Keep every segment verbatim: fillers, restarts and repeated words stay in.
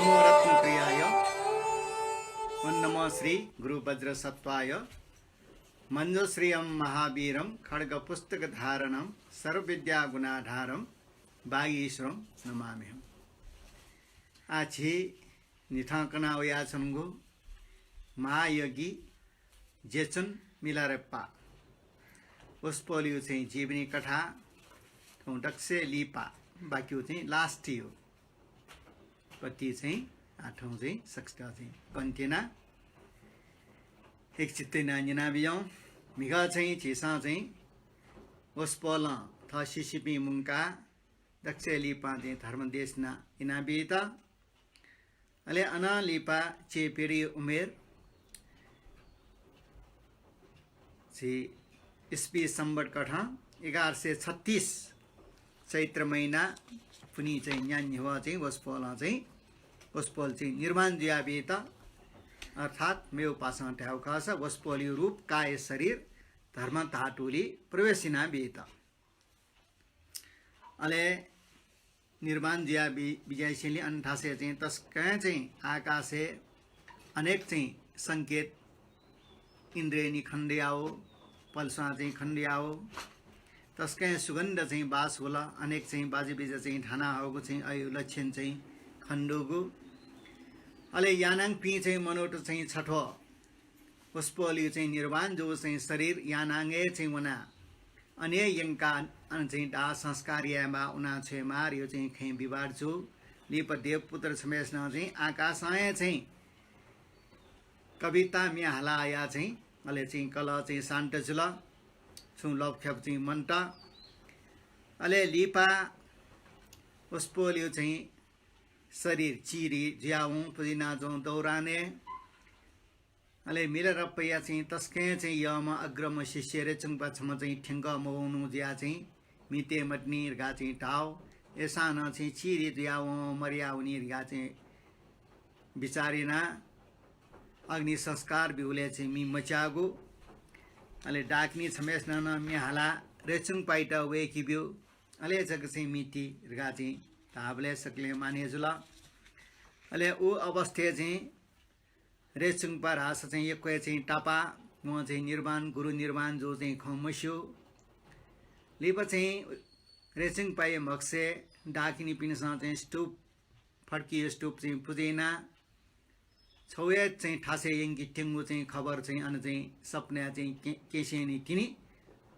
रत्नप्रियाय। ओं नमः श्री गुरु वज्रसत्त्वाय। मञ्जुश्रियं महावीरं खड्गपुस्तकधारणं सर्वविद्यागुणाधारं वागीश्वरं नमाम्यहम्। आः झी न्हिथं कना वयाच्वंगु महायोगी जेचुन मिलारेप्पा वसपोलयु चाहिँ जीवनी कथा, थौं दक्वसिबें लिपा बाकियु चाहिँ last यु पति चाहिँ आः थौं चाहिँ सकसित चाहिँ कन्तिना एक चित्त याना न्यनाबिज्याहुँ। म्हिगः चाहिँ झीसं चाहिँ वसपोलं थः शिष्यपिं मुंकाः दक्वसिबें लिपां चाहिँ धर्मदेशना यानाबीत। अले अनं लिपा चेपिरि उमेर झी इस्वी संवत कथं एघार सय छत्तीस चैत्र महिना पुन्हि चाहिँ न्यान्हिवः चाहिँ वसपोलं चाहिँ वसपोल चाहिँ निर्वाण जुयाबीत, अर्थात् मेगु भाषां धायेगु खःसा वसपोलयु रूप, काय, शरीर धर्म धातुलि प्रवेश यानाबीत। अले निर्वाण जुया बि-, बिज्यासेंलि अन थासय् चाहिँ तसकं चाहिँ आकाशय् अनेक चाहिँ संकेत, इन्द्रयनी खनेदयाव, पलस्वां चाहिँ खनेदयाव, तसकं सुगन्ध चाहिँ वास वल। अनेक चाहिँ बाजुबिज्या चाहिँ थाना हःगु चाहिँ अयु लक्षण चाहिँ खनेदुगु। अले यानांपिं चाहिँ मनूत चाहिँ छथ्वः वसपोलयु चाहिँ निर्वाण जूगु चाहिँ शरीर यानांगय् चाहिँ वना। अन हे यंकाः अन चाहिँ दाह संस्कार यायेमाः, उना छ्वयेमाः धइगु चाहिँ खँय् विवाद जू। लिपा देवपुत्र छम्हेसिनं चाहिँ आकाशं हे चाहिँ कविता म्ये हालाया चाहिँ अले चाहिँ कलह चाहिँ शान्त जुल। छुं लपख्यप चाहिँ मन्त। अले लिपा वसपोलयु चाहिँ शरीर चिरि जुयावं पुजिनाच्वं दौरानय् अले मिलारेपाया चाहिँ तसकं चाहिँ यःम्ह अग्रम्ह शिष्य रेचुंपा छम्ह चाहिँ थ्यंकः मवंगु जुयाः चाहिँ मि तये मतिनि धकाः चाहिँ धाव। अय्सां नं चाहिँ चिरि जुयावं मरयावनी धकाः चाहिँ बिचाः यानाः अग्नि संस्कार ब्यूबलय् चाहिँ मि मच्याःगु। अले डाकिनी छम्हेसिनं नं म्ये हालाः रेचुंपायात वय्के ब्यू। अले जक चाहिँ मि ति धकाः चाहिँ धाःबलय् सकलें मानय् जुल। अले उ अवस्थाय् चाहिँ रेचुंपा धाःसा चाहिँ यक्व हे चाहिँ तापाः, वं चाहिँ निर्वाण, गुरु निर्वाण जूगु चाहिँ खँ मस्यू। लिपा चाहिँ रेचुंपाया म्हगसय् डाकिनीपिन्सं चाहिँ स्तूप, फड्किया स्तूप चाहिँ पुजा यानाः छगू हे चाहिँ थासय् यंके त्यंगु चाहिँ खबर चाहिँ अन चाहिँ सपनाय् चाहिँ के-, केहेँसेंलि तिनि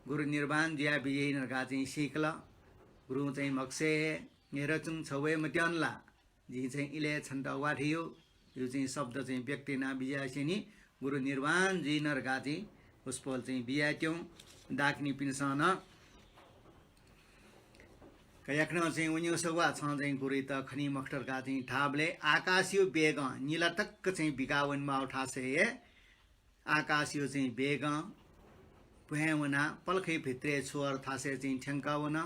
गुरु निर्वाण जुया बिज्याइन धकाः चाहिँ सीकल। गुरुं चाहिँ म्हगसय् हे, हे रेचुं, छगू हे मत्यन ला? जिं चाहिँ इलय् छन्त वाथेयु, यु चाहिँ शब्द चाहिँ व्यक्त याना बिज्यासेंलि गुरु निर्वाण जुइन धकाः चाहिँ वसपोल चाहिँ बिज्यात्यं। डाकिनीपिन्सं नं का याकनं चाहिँ वन्यु सग्वा, छं चाहिँ गुरुइत खनी मखुत धकाः चाहिँ धाःबलय् आकाशयु वेगं निला तक चाहिँ बिका वनेमाःगु थासय् हे आकाशयु चाहिँ वेगं भ्वय् वनाः पलखय् भित्रय् छु अर थासय् चाहिँ थ्यंका वन।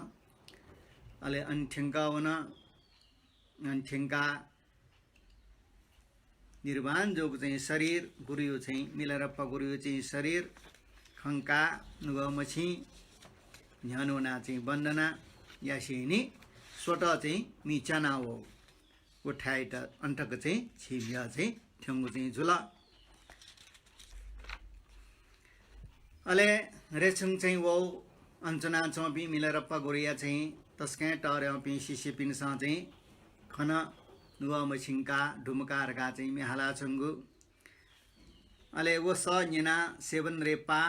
अले अन थ्यंका वन। अन थ्यंकाः निर्वाण जूगु चाहिँ शरीर, गुरुयु चाहिँ मिलारेपा गुरुयु चाहिँ शरीर खंकाः नुगः मछिं न्ह्यःने वनाः चाहिँ वन्दना यासेंलि स्वतः चाहिँ मि च्याना वः। व थाय्‌यात अन तक चाहिँ झी म्हिगः चाहिँ थ्यंगु चाहिँ जुल। अले रेचुं चाहिँ वः, अन च्वनाच्वंपिं मिलारेपा गुरुया चाहिँ तसकं तःधंपिं शिष्यपिन्सं चाहिँ खन, नुगः मछिंकाः दुमकाः धकाः चाहिँ म्ये हालाच्वंगु। अले व सः न्यनाः सेवन रेपा,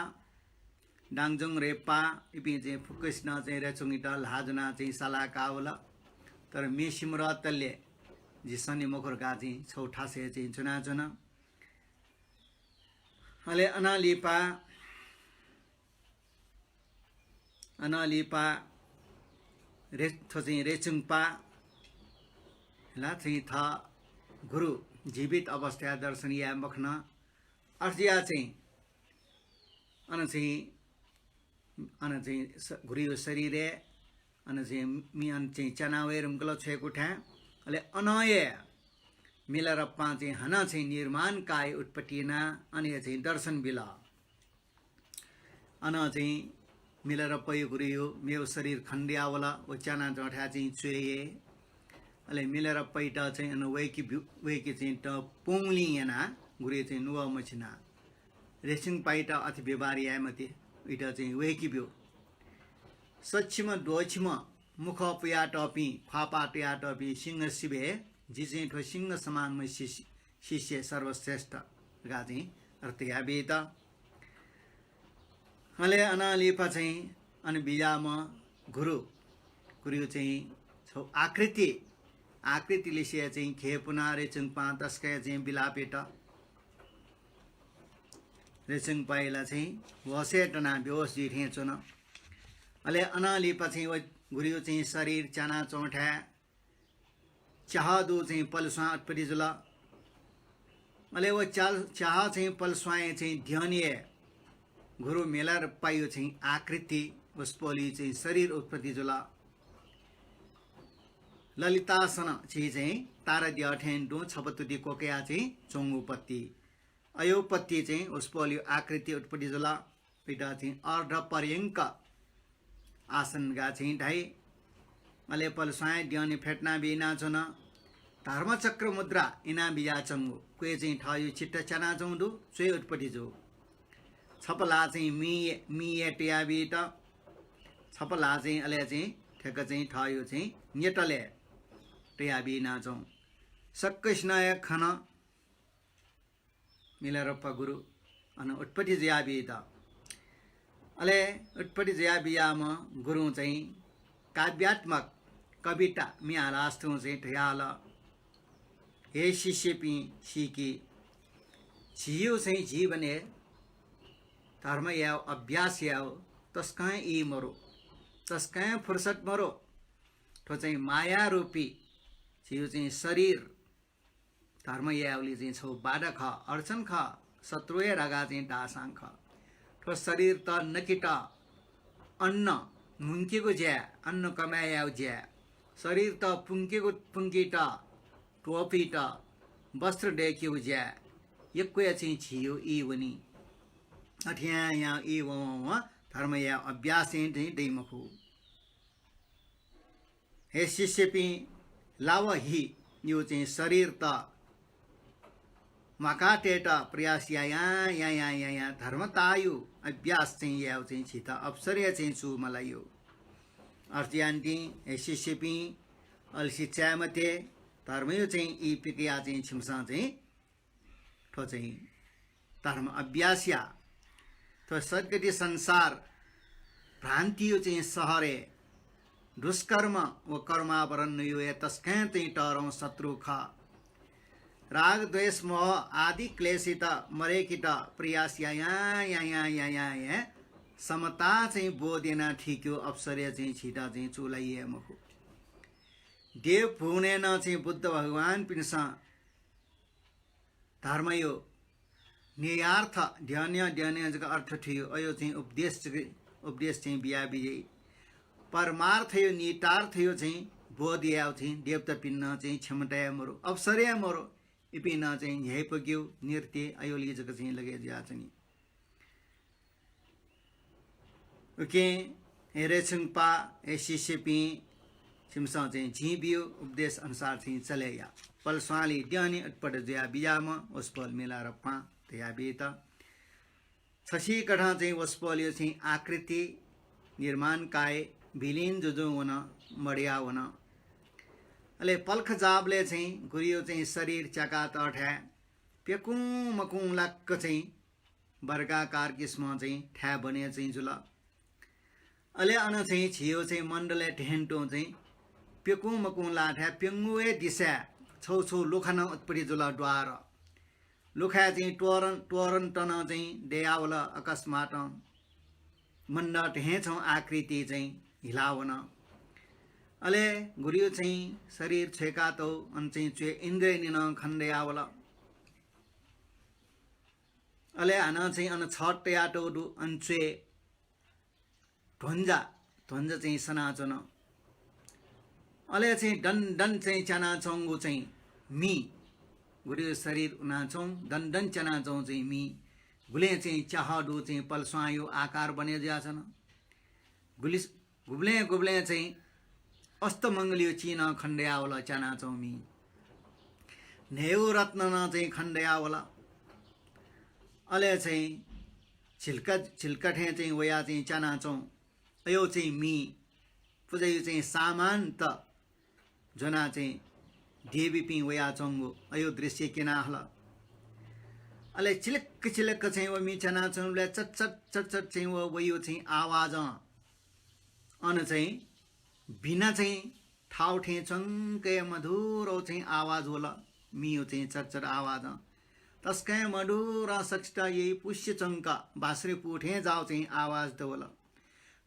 डाङजुङ रेपा, इपिं चाहिँ फुक्कसिनं चाहिँ रेचुंयात ल्हाः ज्वनाः चाहिँ साला काः वल। तर म्ये सिमधःतले जि सने मखु धकाः चाहिँ छगू थासय् चाहिँ च्वनाच्वन। अले अनं लिपा, अनं लिपा रे-, थ्व चाहिँ रेचुंपा ला चाहिँ थः गुरु जीवित अवस्थाय् दर्शन याये मखन। अथे जुयाः चाहिँ अन चाहिँ, अन चाहिँ स-, गुरुयु शरीरय् अन चाहिँ मि अन चाहिँ च्याना वये धुंकल छ्वय्‌कूथाय्। अले अनं हे मिलारेपां चाहिँ हानं चाहिँ निर्माण काय उत्पत्ति यानाः अन हे चाहिँ दर्शन बिल। अनं चाहिँ मिलारेपायु गुरुयु मेगु शरीर खनेदयावल, व च्यानाच्वंथाय् चाहिँ च्वय् हे। अले मिलारेपायात चाहिँ अन वय्के ब्यू, वय्के चाहिँ त पुंगुलिं यानाः गुरुया चाहिँ नुगः मछिनाः रेछुङपायात अथे व्यवहार याये मते, उइत चाहिँ वय्के ब्यू। सच्छिम्ह द्वःछिम्ह मुखः पुयातःपिं, ख्वाःपाः तयातःपिं सिंह सिबय् जि चाहिँ थ्व सिंह समानम्ह शिष्य, शिष्य सर्वश्रेष्ठ धकाः चाहिँ अथे तयाबीत। अले अनं लिपा चाहिँ अन बिज्याःम्ह गुरु, गुरुया चाहिँ छगू आकृति, आकृति लिसे चाहिँ घे पुनाः रेछुङपां तसकं चाहिँ बिलाप यात। रेछुङपाया ला चाहिँ होसय् तनाः बेहोस जुइ थें च्वन। अले अनं लिपा चाहिँ व गुरुया चाहिँ शरीर च्यानाच्वंथाय् च्याहः दु चाहिँ पलेस्वां उत्पत्ति जुल। अले व च्या-, च्याहः चाहिँ पलेस्वांया चाहिँ द्यःने हे गुरु मिलारेपाया चाहिँ आकृति, वसपोलया चाहिँ शरीर उत्पत्ति जुल। ललितासन झी चाहिँ तारा द्यः थें दुं छपा तुति क्वकया चाहिँ च्वंगु पत्ति। अयो पत्ति चाहिँ वसपोलया आकृति उत्पत्ति जुल। उइत चाहिँ अर्धपर्यङ्क आसन धकाः चाहिँ धाइ। अले पलेस्वांया द्यःने फ्यतुना बियाच्वन। धर्मचक्र मुद्रा इनाबियाच्वंगु क्वय् चाहिँ थःयो चित्त च्यानाच्वंगु दु, च्वय् उत्पत्ति जू। छपा ल्हाः चाहिँ मिइ, मिइ तयाबीत, छपा ल्हाः चाहिँ अले चाहिँ थ्यंक चाहिँ थःयो चाहिँ न्यतलय् तयाबियाच्वं। सकसिनं हे खन मिलारेपा गुरु अन उत्पत्ति जुयाबीत। अले उत्पत्ति जुयाबियाम्ह गुरुं चाहिँ काव्यात्मक कविता म्ये हालास्तुं चाहिँ धयाहल, हे शिष्यपिं, सीकि, झीयो चाहिँ जीवनय् धर्म यायेगु, अभ्यास यायेगु तसकं ई मरु, तसकं फुर्सद मरु। थ्व चाहिँ मायारूपी झीयो चाहिँ शरीर धर्म यायेगुली चाहिँ छगू बाधा खः, अड्चन खः, शत्रु हे धकाः चाहिँ धाःसां खः। थ्व शरीरत नकेत अन्न मुंकेगु ज्या, अन्न कमाय् यायेगु ज्या, शरीरत पुंकेगु, पुंकेत त्वपुइत वस्त्र दय्केगु ज्या यक्व हे चाहिँ झीयो ई वनी। अथे यां यां ई वं वं धर्म यायेगु अभ्यास चाहिँ दइ मखु। हे शिष्यपिं, ला व हियो चाहिँ शरीरत म्वाकातयेत प्रयास यायां यायां यायां धर्मतायो अभ्यास चाहिँ यायेगु चाहिँ झीत अवसर हे चाहिँ चूमलायो। अथे यानादिं हे शिष्यपिं, अल्सी चाये मते, धर्मयो चाहिँ ई पिकयाः चाहिँ छिमिसं चाहिँ थ्व चाहिँ धर्म अभ्यास या। थ्व सद्गति संसार भ्रान्तियो चाहिँ शहरय् दुष्कर्म व कर्मावरण नयो हे तसकं चाहिँ तःधंगु शत्रु खः। राग, द्वेष, मोह आदि क्लेशइत मदय्केत प्रयास यायां यायां यायां हे समता चाहिँ बोध यानाः थीकेगु अवसर हे चाहिँ झीत चाहिँ चूलाइ हे मखु। देव भुवनय् नं चाहिँ बुद्ध भगवानपिन्सं धर्मयो न्ययार्थ द्यःने द्यःने जक अर्थ थुयो, अयो चाहिँ उपदेश जक, उपदेश चाहिँ बियाबिज्याइ। परमार्थयो, निहितार्थयो चाहिँ बोध यायेगु चाहिँ देवतापिन्नं चाहिँ क्षमता हे मरु, अवसर हे मरु। इपिं नं चाहिँ न्ह्याइपुगु नृत्य अयोलि जक चाहिँ लगे जुयाच्वनी। उकिं हे रेछुंगपाः, हे शिष्यपिं, छिमिसं चाहिँ जिं बियो उपदेश अनुसार चाहिँ चले या। पलेस्वांलि द्यःने उत्पत्ति जुया बिज्याःम्ह वसपोल मिलारेपां धयाबीत। छसिकथं चाहिँ वसपोलयो चाहिँ आकृति निर्माण काय विलीन जुजुं वन, मदया वन। अले पलख जाःबलय् चाहिँ गुरुयो चाहिँ शरीर च्याकातःथाय् प्यकुं मकुं लाक्क चाहिँ वर्गाकार किसिमं चाहिँ थाय् बने चाहिँ जुल। अले अन चाहिँ झियो चाहिँ मण्डलय् थ्यंतुं चाहिँ प्यकुं मकुं लाःथाय् प्यंगू हे दिसाय् छौ छौ लुखा नं उत्पत्ति जुल द्वार। लुखाय् चाहिँ तोरण, तोरण तनं चाहिँ दयावल अकस्मातं। मण्डल थें छौ आकृति चाहिँ हिलावन। अले गुरुयो चाहिँ शरीर छ्वय्कातौ अन चाहिँ च्वय् इन्द्रय् निनं खनेदयावल। अले हानं चाहिँ अन छत तयातौ दु, अन च्वय् ध्वंजा, ध्वंजा चाहिँ सनाच्वन। अले चाहिँ दन दन चाहिँ च्यानाच्वंगु चाहिँ मि, गुरुयो शरीर उनाच्वं, दन दन च्यानाच्वं चाहिँ मि, गुलें चाहिँ च्याहः दु चाहिँ पलेस्वांयो आकार बने जुयाच्वन। गुलि-, गुबलें गुबलें चाहिँ अष्टमंगलयो चिं नं खनेदयावल च्यानाच्वंगु मी। न्हय्गू रत्न नं चाहिँ खनेदयावल। अले चाहिँ झिल्का, झिल्का थें चाहिँ वयाः चाहिँ च्यानाच्वंगु अयो चाहिँ मी, पुजायो चाहिँ सामानत ज्वनाः चाहिँ देवीपिं वयाच्वंगु अयो दृश्य क्यना हल। अले चिलक्क चिलक्क चाहिँ व मी च्यानाच्वंबलय् चटचट चटचट चाहिँ व वयो चाहिँ आवाजं अन चाहिँ बिना चाहिँ थाउ थें च्वंक हे मधुरो चाहिँ आवाज वल। मियो चाहिँ चटचट आवाजं तसकं मधुरं सकसित यइ पुष्य च्वंक बाँसुरी पू थें जाउ चाहिँ आवाज त वल।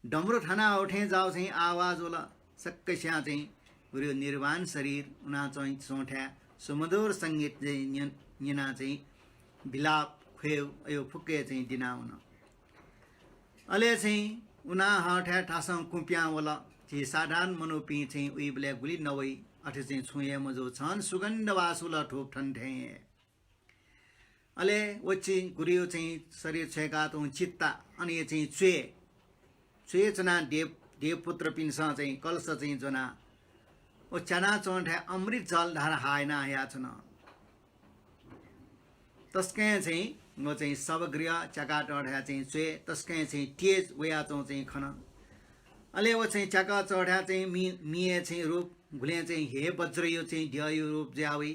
डमरु थाना हौ थें जाउ चाहिँ आवाज वल। सकसियां चाहिँ गुरुयो निर्वाण शरीर उना चाहिँ च्वंथाय् सुमधुर संगीत चाहिँ न्यन-, न्यना चाहिँ विलाप ख्वय् अयो फुक्क हे चाहिँ दिना वन। अले चाहिँ उना हःथाय् थासं कुँ पिहां वल। झी साधारण मनूपिं चाहिँ उइबलय् गुलि नवइ, अथे चाहिँ छुं हे मजू, छन सुगन्ध वास वल धूप थन थें हे। अले व चाहिँ गुरुयो चाहिँ शरीर छ्वय्काच्वंगु चिता अन हे चाहिँ च्वय्, च्वय् च्वनाः देव, देवपुत्रपिन्सं चाहिँ कलश चाहिँ ज्वनाः व च्यानाच्वंथाय् अमृत जलधार हाय् याना हयाच्वन। तसकं चाहिँ व चाहिँ शवगृह च्याकातःथाय् चाहिँ च्वय् तसकं चाहिँ तेज वयाच्वंगु चाहिँ खन। अले व चाहिँ च्याकातःथाय् चाहिँ मि-, मिया चाहिँ रूप, गुलें चाहिँ हे वज्रयो चाहिँ द्यःयो रूप जुया वइ,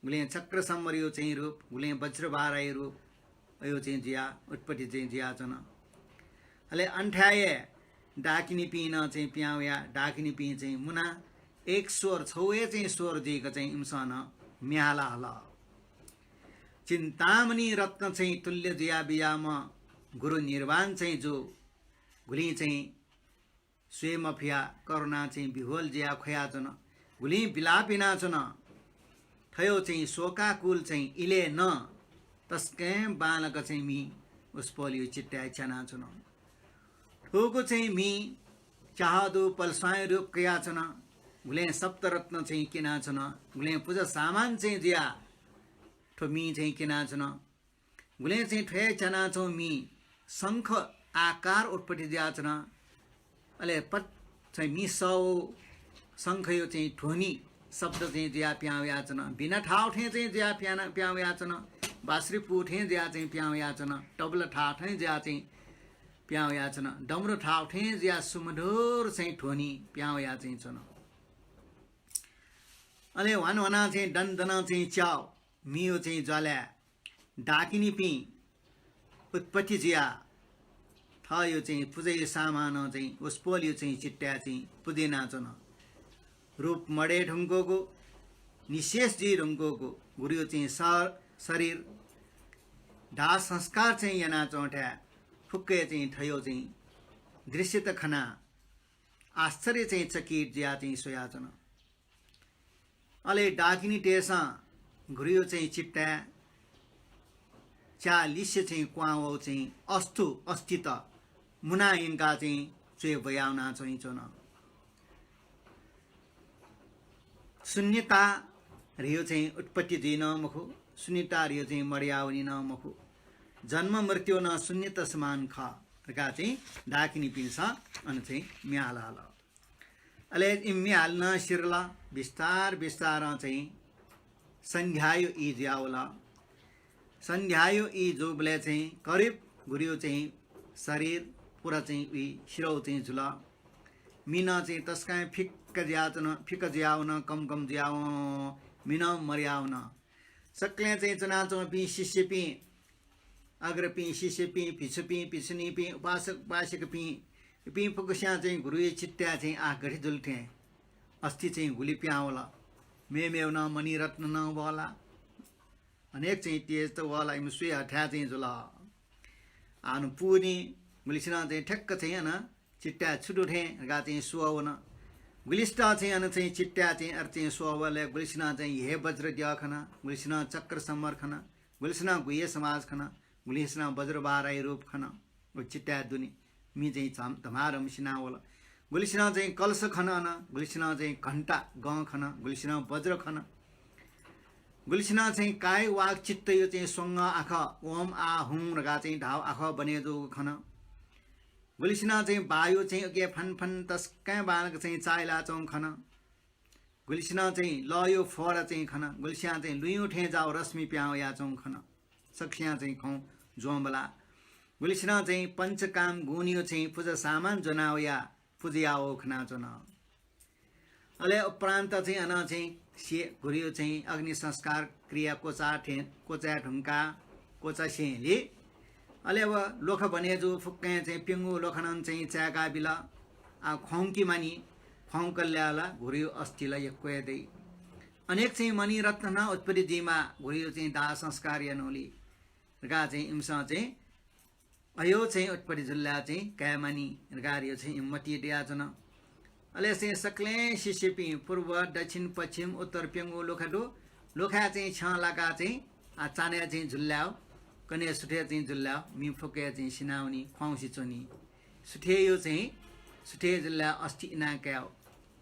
गुलें चक्रसम्मरयो चाहिँ रूप, गुलें वज्रबारायो रूप, अयो चाहिँ जुया, उत्पत्ति चाहिँ जुयाच्वन। अले अन थाय् हे डाकिनीपिं नं चाहिँ पिहां वया, डाकिनीपिं चाहिँ मुना एक स्वर, छौ हे चाहिँ स्वर जुइक चाहिँ इमिसं नं म्ये हाला हल। चिन्तामणि रत्न चाहिँ तुल्य जुया बिज्याःम्ह गुरु निर्वाण चाहिँ जू, गुलिं चाहिँ स्वये मफया करुणां चाहिँ विह्वल जुया ख्वयाच्वन, गुलिं विलाप यानाच्वन। थयो चाहिँ शोकाकुल चाहिँ इलय् नं तसकं बांलाक चाहिँ मि वसपोलयो चित्तय् च्यानाच्वन। थुगु चाहिँ मि च्याहदु पलस्वांया रूप कयाच्वन, गुलें सप्तरत्न चाहिँ क्यनाच्वन, गुलें पुजा सामान चाहिँ जुया थ्व मि चाहिँ क्यनाच्वन। गुलें चाहिँ थ्वय् च्यानाच्वंगु मि शंख आकार उत्पत्ति जुयाच्वन। अले पट चाहिँ मि सः शंखयो चाहिँ ध्वनि शब्द चाहिँ जुया पिहां वयाच्वन। बिना थाउ थें चाहिँ जुया पिहां, पिहां वयाच्वन। बाँसुरी पू थें जुया चाहिँ पिहां वयाच्वन। तबला थाः थें जुया चाहिँ पिहां वयाच्वन। डमरु थाउ थें जुया सुमधुर चाहिँ ध्वनि पिहां वया चाहिँ च्वन। अले ह्वान ह्वाना चाहिँ दन दनं चाहिँ च्याउ मियो चाहिँ ज्वालाय् डाकिनीपिं उत्पत्ति जुया थःयो चाहिँ पुजायो सामानं चाहिँ वसपोलयो चाहिँ चित्तय् चाहिँ पुजा यानाच्वन। रूप मदये धुंकूगु, निशेष जुइ धुंकूगु गुरुयो चाहिँ स-, शरीर दाह संस्कार चाहिँ यानाच्वंथाय् फुक्कय् चाहिँ थयो चाहिँ दृश्यत खनाः आश्चर्य चाहिँ चकित जुया चाहिँ स्वयाच्वन। अले डाकिनीतय्सं गुरुयो चाहिँ चित्तय् च्यालिसे चाहिँ क्वां वउ चाहिँ अस्तु अस्थित मुना यंका चाहिँ च्वय् ब्वयावना चाहिँ च्वन। शून्यता धियो चाहिँ उत्पत्ति जुइ नं मखु, शून्यता धियो चाहिँ मदया वनी नं मखु। जन्म मृत्यु नं शून्यता समान खः धकाः चाहिँ डाकिनीपिन्सं अन चाहिँ म्ये हाला हल। अले इमि म्ये हालिनं सिधल। बिस्तार बिस्तारं चाहिँ सन्ध्यायो ई जुयावल। सन्ध्यायो ई जूबलय् चाहिँ करिब गुरुयो चाहिँ शरीर पुरा चाहिँ उइ सिरौ चाहिँ जुल। मिनं चाहिँ तसकं फिक्क जुयाच्वन, फिक्क जुयावन, कम कम जुयावन, मिनं मदयावन। सकलें चाहिँ च्वनाच्वंपिं शिष्यपिं, अग्रपिं, शिष्यपिं, भिक्षुपिं, भिक्षुणीपिं, उपासक, उपासिकापिं, इपिं फुक्कस्यां चाहिँ गुरुयो चित्तय् चाहिँ आः गथे जुल थें। अस्ति चाहिँ गुलि पिहां वल। मेमेव नं मणिरत्न नं वःला। अनेक चाहिँ तेजत वःला, इमि स्वये हथाय् चाहिँ जुल। आः नं पूवनी, गुलिसिनं चाहिँ ठ्याक्क चाहिँ अन चित्तय् छु दु थें धकाः चाहिँ स्वः वन। गुलिसित चाहिँ अन चाहिँ चित्तय् चाहिँ अथे चाहिँ स्वः वल। गुलिसिनं चाहिँ हे वज्र द्यः खन, गुलिसिनं चक्र सम्मर खन, गुलिसिनं गुह्य समाज खन, गुलिसिनं वज्रबाराही रूप खन। व चित्तय् दुने मि चाहिँ झम-, धमाधम सिना वल। गुलिसिनं चाहिँ कलश खन अन, गुलिसिनं चाहिँ घण्टा गं खन, गुलिसिनं वज्र खन। गुलिसिनं चाहिँ काय वाक चित्तयो चाहिँ स्वंगः आखः, ओम आ हुं धकाः चाहिँ धाउ आखः बने जूगु खन। गुलिसिनं चाहिँ वायु चाहिँ उके फनफन तसकं बांलाक चाहिँ चाःहिलाच्वंगु खन। गुलिसिनं चाहिँ लःयो फोहर चाहिँ खन। गुलिसिनं चाहिँ लुँयु थें जाःगु रश्मि पिहां वयाच्वंगु खन। सकसिनं चाहिँ खँ ज्वंबला। गुलिसिनं चाहिँ पञ्चकाम गुणयो चाहिँ पुजा सामान ज्वनावया पुजा याःगु खनाच्वन। अले उपरान्त चाहिँ अन चाहिँ से गुरुयो चाहिँ अग्नि संस्कार क्रिया क्वचाः थें क्वचाये धुंकाः क्वचासेंलि अले अब ल्वखा बने जू फुक्कं चाहिँ प्यंगू ल्वखा नं चाहिँ चाय्‌का बिल। आ, ख्वाउँके मानि, ख्वाउँकल्याः ला गुरुयो अस्थि ला यक्व हे दइ। अनेक चाहिँ मणिरत्न नं उत्पत्ति जुइमाः गुरुयो चाहिँ दाह संस्कार यानुली धकाः चाहिँ इमिसं चाहिँ अयो चाहिँ उत्पत्ति जुल्लाय् चाहिँ काये मानि धकाः यो चाहिँ इमित मतिइ दयाच्वन। अले चाहिँ सकलें शिष्यपिं पूर्व, दक्षिण, पश्चिम, उत्तर प्यंगू ल्वखा दु। ल्वखाय् चाहिँ छ्यं लाकाः चाहिँ आ, चान्हय् चाहिँ जुल्लाय्, कन्हय् सुथय् चाहिँ जुल्लाय्, मि फुक्कं चाहिँ सिनावनी, ख्वाउँसे च्वनी। सुथय्‌यो चाहिँ सुथय् जुल्लाय् अस्थि इना काये,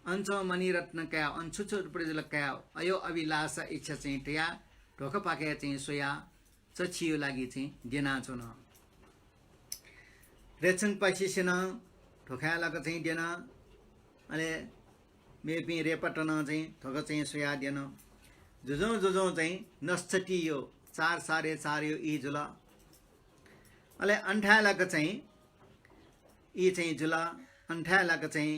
अन च्वं मणिरत्न काये, अन छु छु उत्पत्ति जुल काये, अयो अभिलाषा इच्छा चाहिँ तयाः ध्वखापाखे चाहिँ स्वयाः चछियो लागि चाहिँ द्यनाच्वन। रेछुंपाः शिष्यनं ध्वखाय् लाक चाहिँ द्यन। अले मेपिं रेपात नं चाहिँ ध्वखा चाहिँ स्वयाः द्यन। जुजुं जुजुं चाहिँ नस्चतियो चार साढे चारयो ई जुल। अले अन थाय् लाक चाहिँ ई चाहिँ जुल। अन थाय् लाक चाहिँ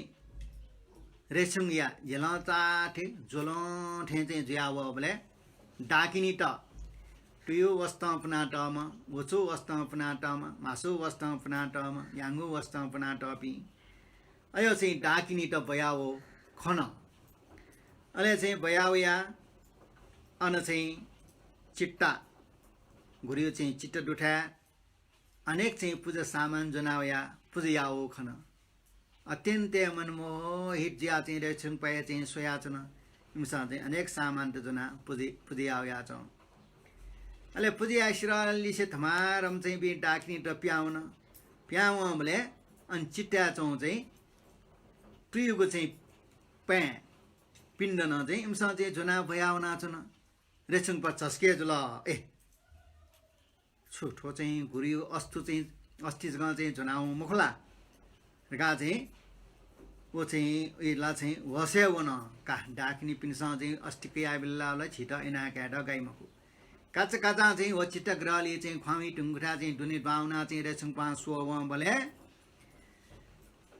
रेछुंया झिलं चाथें ज्वलं थें चाहिँ जुया वःबलय् डाकिनीत तुयु वसतं पुनातःम्ह, वचु वसतं पुनातःम्ह, म्हासु वसतं पुनातःम्ह, याङ्गु वसतं पुनातःपिं अयो चाहिँ डाकिनीत ब्वयावः खन। अले चाहिँ ब्वयावया अन चाहिँ चित्ता, गुरुयो चाहिँ चित्ता दुथाय् अनेक चाहिँ पुजा सामान ज्वनावया पुजा यावः खन। अत्यन्त मनमोहित जुया चाहिँ रेछुंपाः चाहिँ स्वयाच्वन। इमिसं चाहिँ अनेक सामानत ज्वनाः पुजा, पुजा यावयाच्वन। अले पुजा यासेंलि लिसे धमारम चाहिँ बि डाकिनीत पिहां वन। पिहां वंबलय् अन चित्ताय् च्वंगु चाहिँ तुयुगु चाहिँ पाँय् पिण्ड नं चाहिँ इमिसं चाहिँ ज्वनाः ब्वया वनाच्वन। रेछुंपाः झसके जुल। ए, छु थ्व चाहिँ गुरुयो अस्थि चाहिँ, अस्थि जकं चाहिँ ज्वनावं मखु ला धकाः चाहिँ व चाहिँ उइ ला चाहिँ होसय् वन। का, डाकिनीपिन्सं चाहिँ अस्थि कयाबिल ला झीत इना कायेत गाइ मखु। काचाकाचां चाहिँ व चित्तगृहलय् चाहिँ ख्वाउँइ धुंकूथाय् चाहिँ दुने दुहां वनाः चाहिँ रेछुंपाः स्वः वंबलय्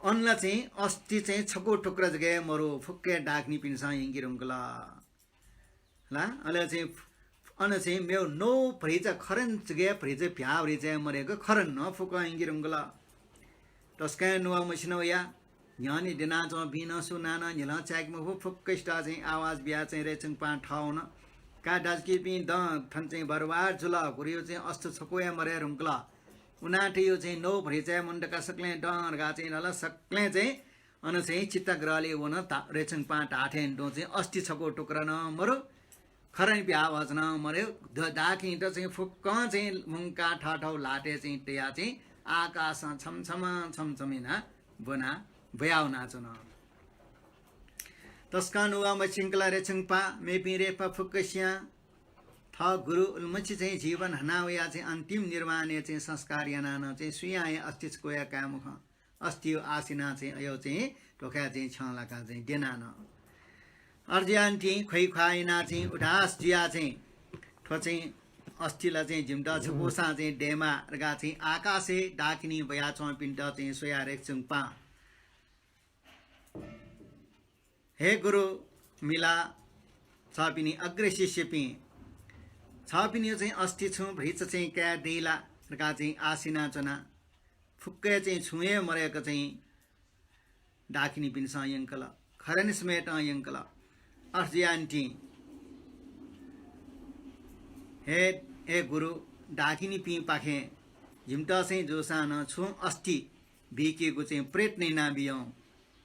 अन ला चाहिँ अस्थि चाहिँ छकू टुक्रा जक हे मरु, फुक्क हे डाकिनीपिन्सं यंके धुंकल। ला, अले चाहिँ अन चाहिँ मेव नौ भरिचा खरन जक हे भरिचा भ्याः भरिचा हे मरय्क खरन नं फुक्कं यंके धुंकल। तसकं नुगः मछिन वया। न्ह्यःने द्यनाच्वंपिं नं सुनानं न्ह्यलं चाय्के मफु, फुक्कसित चाहिँ आवाज बियाः चाहिँ रेछुंपाः थः वन। का दाजुकिजापिं, दँ, थन चाहिँ बरबार जुल, गुरुयो चाहिँ अस्थि छकू हे मरये धुंकल। उनाथेयो चाहिँ नौ भरिचा हे मन्त का, सकलें दँ धकाः चाहिँ धाल। सकलें चाहिँ अन चाहिँ चित्तगृहलय् वन। ता-, रेछुंपाः धाःथें तुं चाहिँ अस्थि छकू टुक्रा नं मरु, खरन भ्याः भचा नं मरु। द-, डाकिनीत चाहिँ फुक्कं चाहिँ मुंकाः थःथःगु ल्हातय् चाहिँ तयाः चाहिँ आकाशं छम्ह छम्ह छम्ह छम्ह यानाः ब्वना, ब्वया वनाच्वन। तसकं नुगः मछिंकल रेछुंपाः, मेपिं रेपा फुक्कसियां थः गुरु उलिमछि चाहिँ जीवन हना वया चाहिँ अन्तिम निर्वाणय् चाहिँ संस्कार यानाः नं चाहिँ सुयां हे अस्थि छकू हे काये मखं। अस्थि आः सिनाः चाहिँ अयो चाहिँ ध्वखाय् चाहिँ छ्यं लाकाः चाहिँ द्यनाः नं। अथे जुयाः नं ख्वइख्वाः यानाः चाहिँ उदास जुयाः चाहिँ थ्व चाहिँ अस्थि ला चाहिँ जिमित छकूसां चाहिँ दयेमाः धकाः चाहिँ आकाशय् डाकिनी ब्वयाच्वंपिन्त चाहिँ स्वयाः रेछुंपाः, हे गुरु, मिला, छपिनि अग्र शिष्यपिं, छपिनियो चाहिँ अस्थि छुं भरिचा चाहिँ काये दइ ला धकाः चाहिँ आः सिनाच्वना। फुक्कं चाहिँ छुं हे मरय्क चाहिँ डाकिनीपिन्सं यंकल, खरनि समेतं यंकल। अथे जुयाः नं, हे, हे गुरु, डाकिनीपिंपाखें जिमित चाहिँ जूसां नं छुं अस्थि बीकेगु चाहिँ प्रयत्न यानाबियं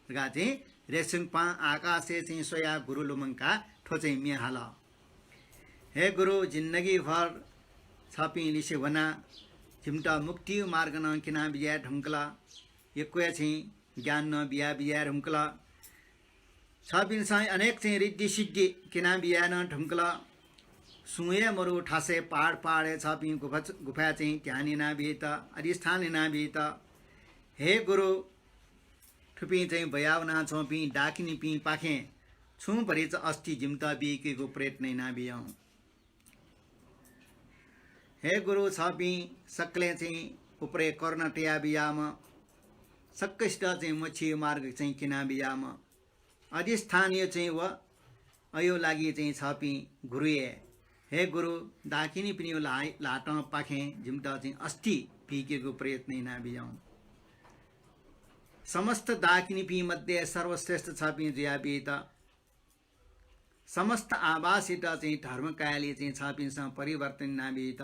धकाः चाहिँ रेछुंपां आकाशय् चाहिँ स्वयाः गुरु लुमंकाः थ्व चाहिँ म्ये हाल। हे गुरु, जिन्दगीभर छपिं लिसे वनाः जिमित मुक्ति मार्ग नं क्यनाबिज्याये धुंकल। यक्व हे चाहिँ ज्ञान नं बियाबिज्याये धुंकल। छपिन्सं अनेक चाहिँ ऋद्धि सिद्धि क्यनाबिज्याये नं धुंकल। सुं हे मरु थासय् पहाड पहाडय् छपिं गुफा, गुफाय् चाहिँ ध्यान यानाबियात, अधिष्ठान यानाबियात। हे गुरु, थुपिं चाहिँ ब्वयावनाच्वंपिं डाकिनीपिंपाखें छुं भतिचा अस्थि जिमित बीकेगु प्रयत्न यानाबियौँ। हे गुरु, छपिं सकलें चाहिँ उपरे करुणा तयाबियाम्ह, सकसित चाहिँ मोक्षया मार्ग चाहिँ क्यनाबियाम्ह, अधिष्ठानया चाहिँ व अयो लागि चाहिँ छपिं गुरुया, हे गुरु, डाकिनीपिनियो ल्हा-, ल्हातंपाखें जिमित चाहिँ अस्थि बीकेगु प्रयत्न यानाबियौँ। समस्त डाकिनीपिं मध्ये सर्वश्रेष्ठ छपिं जुयाबीत, समस्त आभासयात चाहिँ धर्मकायलय् चाहिँ छपिन्सं परिवर्तन यानाबीत,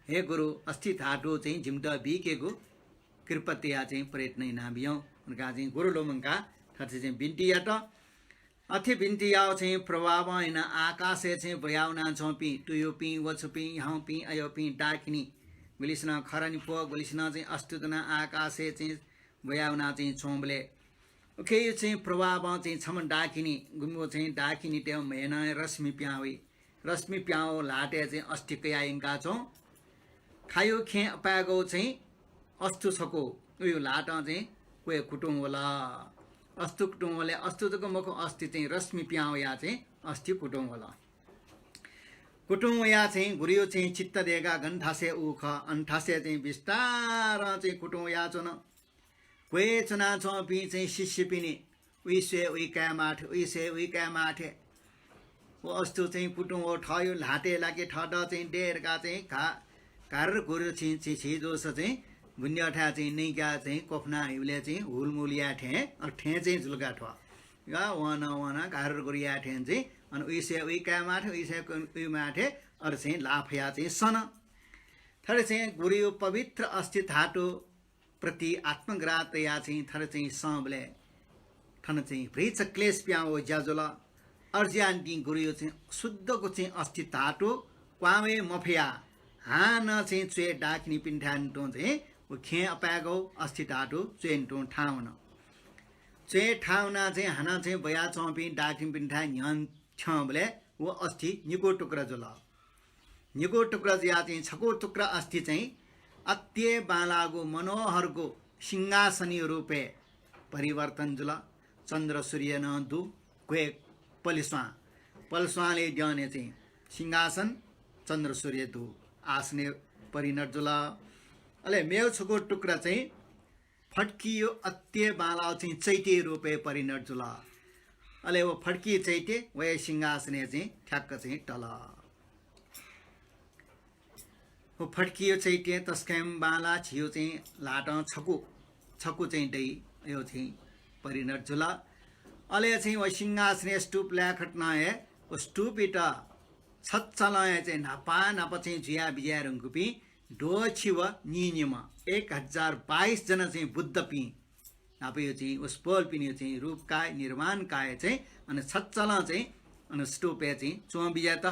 हे गुरु, अस्थि धातु चाहिँ जिमित बीकेगु कृपा तया चाहिँ प्रयत्न यानाबियौँ धकाः चाहिँ गुरु लुमंकाः थथे चाहिँ बिन्ति यात। अथे बिन्ति याःगु चाहिँ प्रभावं यानाः आकाशय् चाहिँ ब्वयावनाच्वंपिं तुयुपिं, वछुपिं, ह्याउँपिं, अयोपिं डाकिनी, गुलिसिनं खरानि प्वः, गुलिसिनं चाहिँ अस्थि दुनाः आकाशय् चाहिँ ब्वयावना चाहिँ च्वंबलय् उकिया चाहिँ प्रभावं चाहिँ छम्ह डाकिनी, गुम्ह चाहिँ डाकिनीतय् म्हय्‌नं रश्मि पिहां वइ। रश्मि पिहां वःगु ल्हातय् चाहिँ अस्थि कयाः यंकाच्वं। खायु खेँ अपाय्‌गु चाहिँ अस्थि छकू, उकिया ल्हातं चाहिँ क्वय् कुतुं वल। अस्थि कुतुं वलय् अस्थि जक मखु, अस्थि चाहिँ रश्मि पिहां वयाः चाहिँ अस्थि कुतुं वल। कुतुं वयाः चाहिँ गुरुया चाहिँ चित्त दय्‌काः गन थासय् उ खः, अन थासय् चाहिँ बिस्तारं चाहिँ कुतुं वयाच्वन। क्वय् च्वनाच्वंपिं चाहिँ शिष्यपिनि उइ स्वये उइ कायेमाः थें, उइ स्वये उइ कायेमाः थें। व अस्थि चाहिँ कुतुं वःगु थःयु ल्हातय् लाके, थःत चाहिँ दये धकाः चाहिँ घा-, घार्र घुर्र चाहिँ छि-, छि जूसा चाहिँ गुन्यःथाय् चाहिँ नइकाः चाहिँ क्वफुना हइबलय् चाहिँ हुलमुल याये थें, अ, थें चाहिँ जुल का थ्व। या वनं वनं घार्र घुर्र याये थें चाहिँ, अन उइ स्वये उइ कायेमाः थें, उइ स्वये उइ माः थें, अथे चाहिँ लाफया चाहिँ सन। थथे चाहिँ गुरुया पवित्र अस्थि धातु प्रति आत्मग्राह तयाः चाहिँ थथे चाहिँ संबलय् थन चाहिँ भतिचा क्लेश पिहां वःगु ज्या जुल। अय्‌जुयानिंतिं गुरुया चाहिँ शुद्धगु चाहिँ अस्थि धातु क्वहां वये मफयाः हानं चाहिँ च्वय् डाकिनीपिन्थाय् निंतुं चाहिँ व खेँ अपाय्‌गु अस्थि धातु च्वय् निंतुं थाहां वन। च्वय् थाहां वनाः चाहिँ हानं चाहिँ ब्वयाच्वंपिं डाकिनीपिन्थाय् न्ह्यःने थ्यंबलय् व अस्थि निगू टुक्रा जुल। निगू टुक्रा जुयाः चाहिँ छकू टुक्रा अस्थि चाहिँ अति बांलाःगु मनोहरगु सिंहासनया रूपय् परिवर्तन जुल। चन्द्र सूर्य नं दु, क्वय् पलिस्वां, पलिस्वांलय् द्यःने चाहिँ सिंहासन चन्द्र सूर्य दु आसनय् परिणत जुल। अले मेगु छकू टुक्रा चाहिँ फड्किया अति बांलाःगु चाहिँ चैत्यया रूपय् परिणत जुल। अले व फड्किया चैत्य वया सिंहासनय् चाहिँ ठ्याक्क चाहिँ तल। व फड्किया चैत्य तसकं बांलाः, झियु चाहिँ ल्हातं छकू, छकू चाहिँ दइ, अयो चाहिँ परिणत जुल। अले चाहिँ व सिंहासनय् स्तूप लाय्‌कथं हे व स्तूपयात छचालं हे चाहिँ न्हापा न्हापा चाहिँ जुया बिज्याये धुंकूपिं द्वःछि व नीनिम्ह एक हजार बाइस जना चाहिँ बुद्धपिं न्हापाया चाहिँ वसपोलपिनिया चाहिँ रूप काय्, निर्वाण काय् चाहिँ अन छचालं चाहिँ अन स्तूपय् चाहिँ च्वं बिज्यात।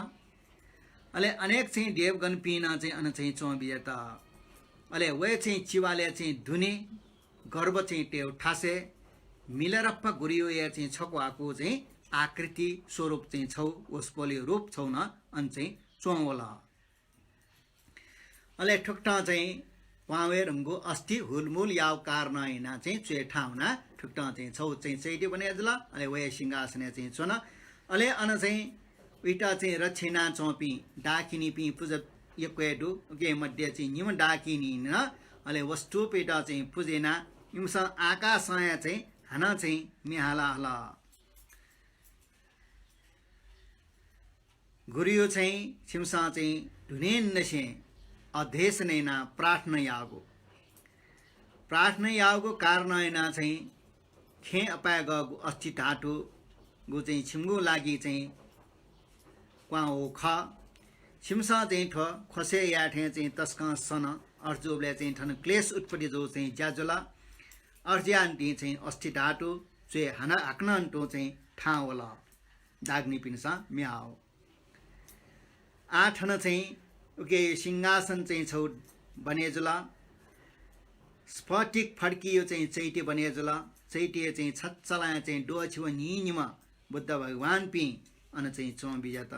अले अनेक चाहिँ देवगणपिं नं चाहिँ अन चाहिँ च्वं बिज्यात। अले वया चाहिँ चिबालय् चाहिँ दुने गर्भ चाहिँ तयेगु थासय् मिलारेपा गुरुया चाहिँ छकू हाकू चाहिँ आकृति स्वरूप चाहिँ छगू वसपोलया रूप छगू नं अन चाहिँ च्वं वल। अले थुकथं चाहिँ क्वहां वये धुंकूगु अस्थि हुलमुल याःगु कारणं यानाः चाहिँ च्वय् थाहां वनाः थुकथं चाहिँ छगू चाहिँ चैत्य बने जुल। अले वया सिंहासनय् चाहिँ च्वन। अले अन चाहिँ उइत चाहिँ रक्षा यानाच्वंपिं डाकिनीपिं पुजा यक्व हे दु। उकिया मध्ये चाहिँ निम्ह डाकिनीं नं अले व स्तूपयात चाहिँ पुजा यानाः इमिसं आकाशं हे चाहिँ हानं चाहिँ म्ये हाला हल। गुरुया चाहिँ छिमिसं चाहिँ दुनेंनिसें अध्ययन यानाः प्रार्थना याःगु। प्रार्थना याःगु कारणं यानाः चाहिँ खेँ अपाय्‌गःगु अस्थि धातुगु चाहिँ छिमिगु लागि चाहिँ क्वहां वःगु खः। छिमिसं चाहिँ थ्व ख्वसय् याये थें चाहिँ तसकं सन, अथे जूबलय् चाहिँ थन क्लेश उत्पत्ति जूगु चाहिँ ज्या जुल। अथे जुयानिंतिं चाहिँ अस्थि धातु च्वय् हानं हाकनं निंतुं चाहिँ थाहां वल। डाकिनीपिन्सं म्ये हाःगु। आः थन चाहिँ उकिया सिंहासन चाहिँ छगू बने जुल। स्फटिक फड्किया चाहिँ चैत्य बने जुल। चैत्यय् चाहिँ छचालं चाहिँ द्वःछि व नीनिम्ह बुद्ध भगवानपिं अन चाहिँ च्वं बिज्यात।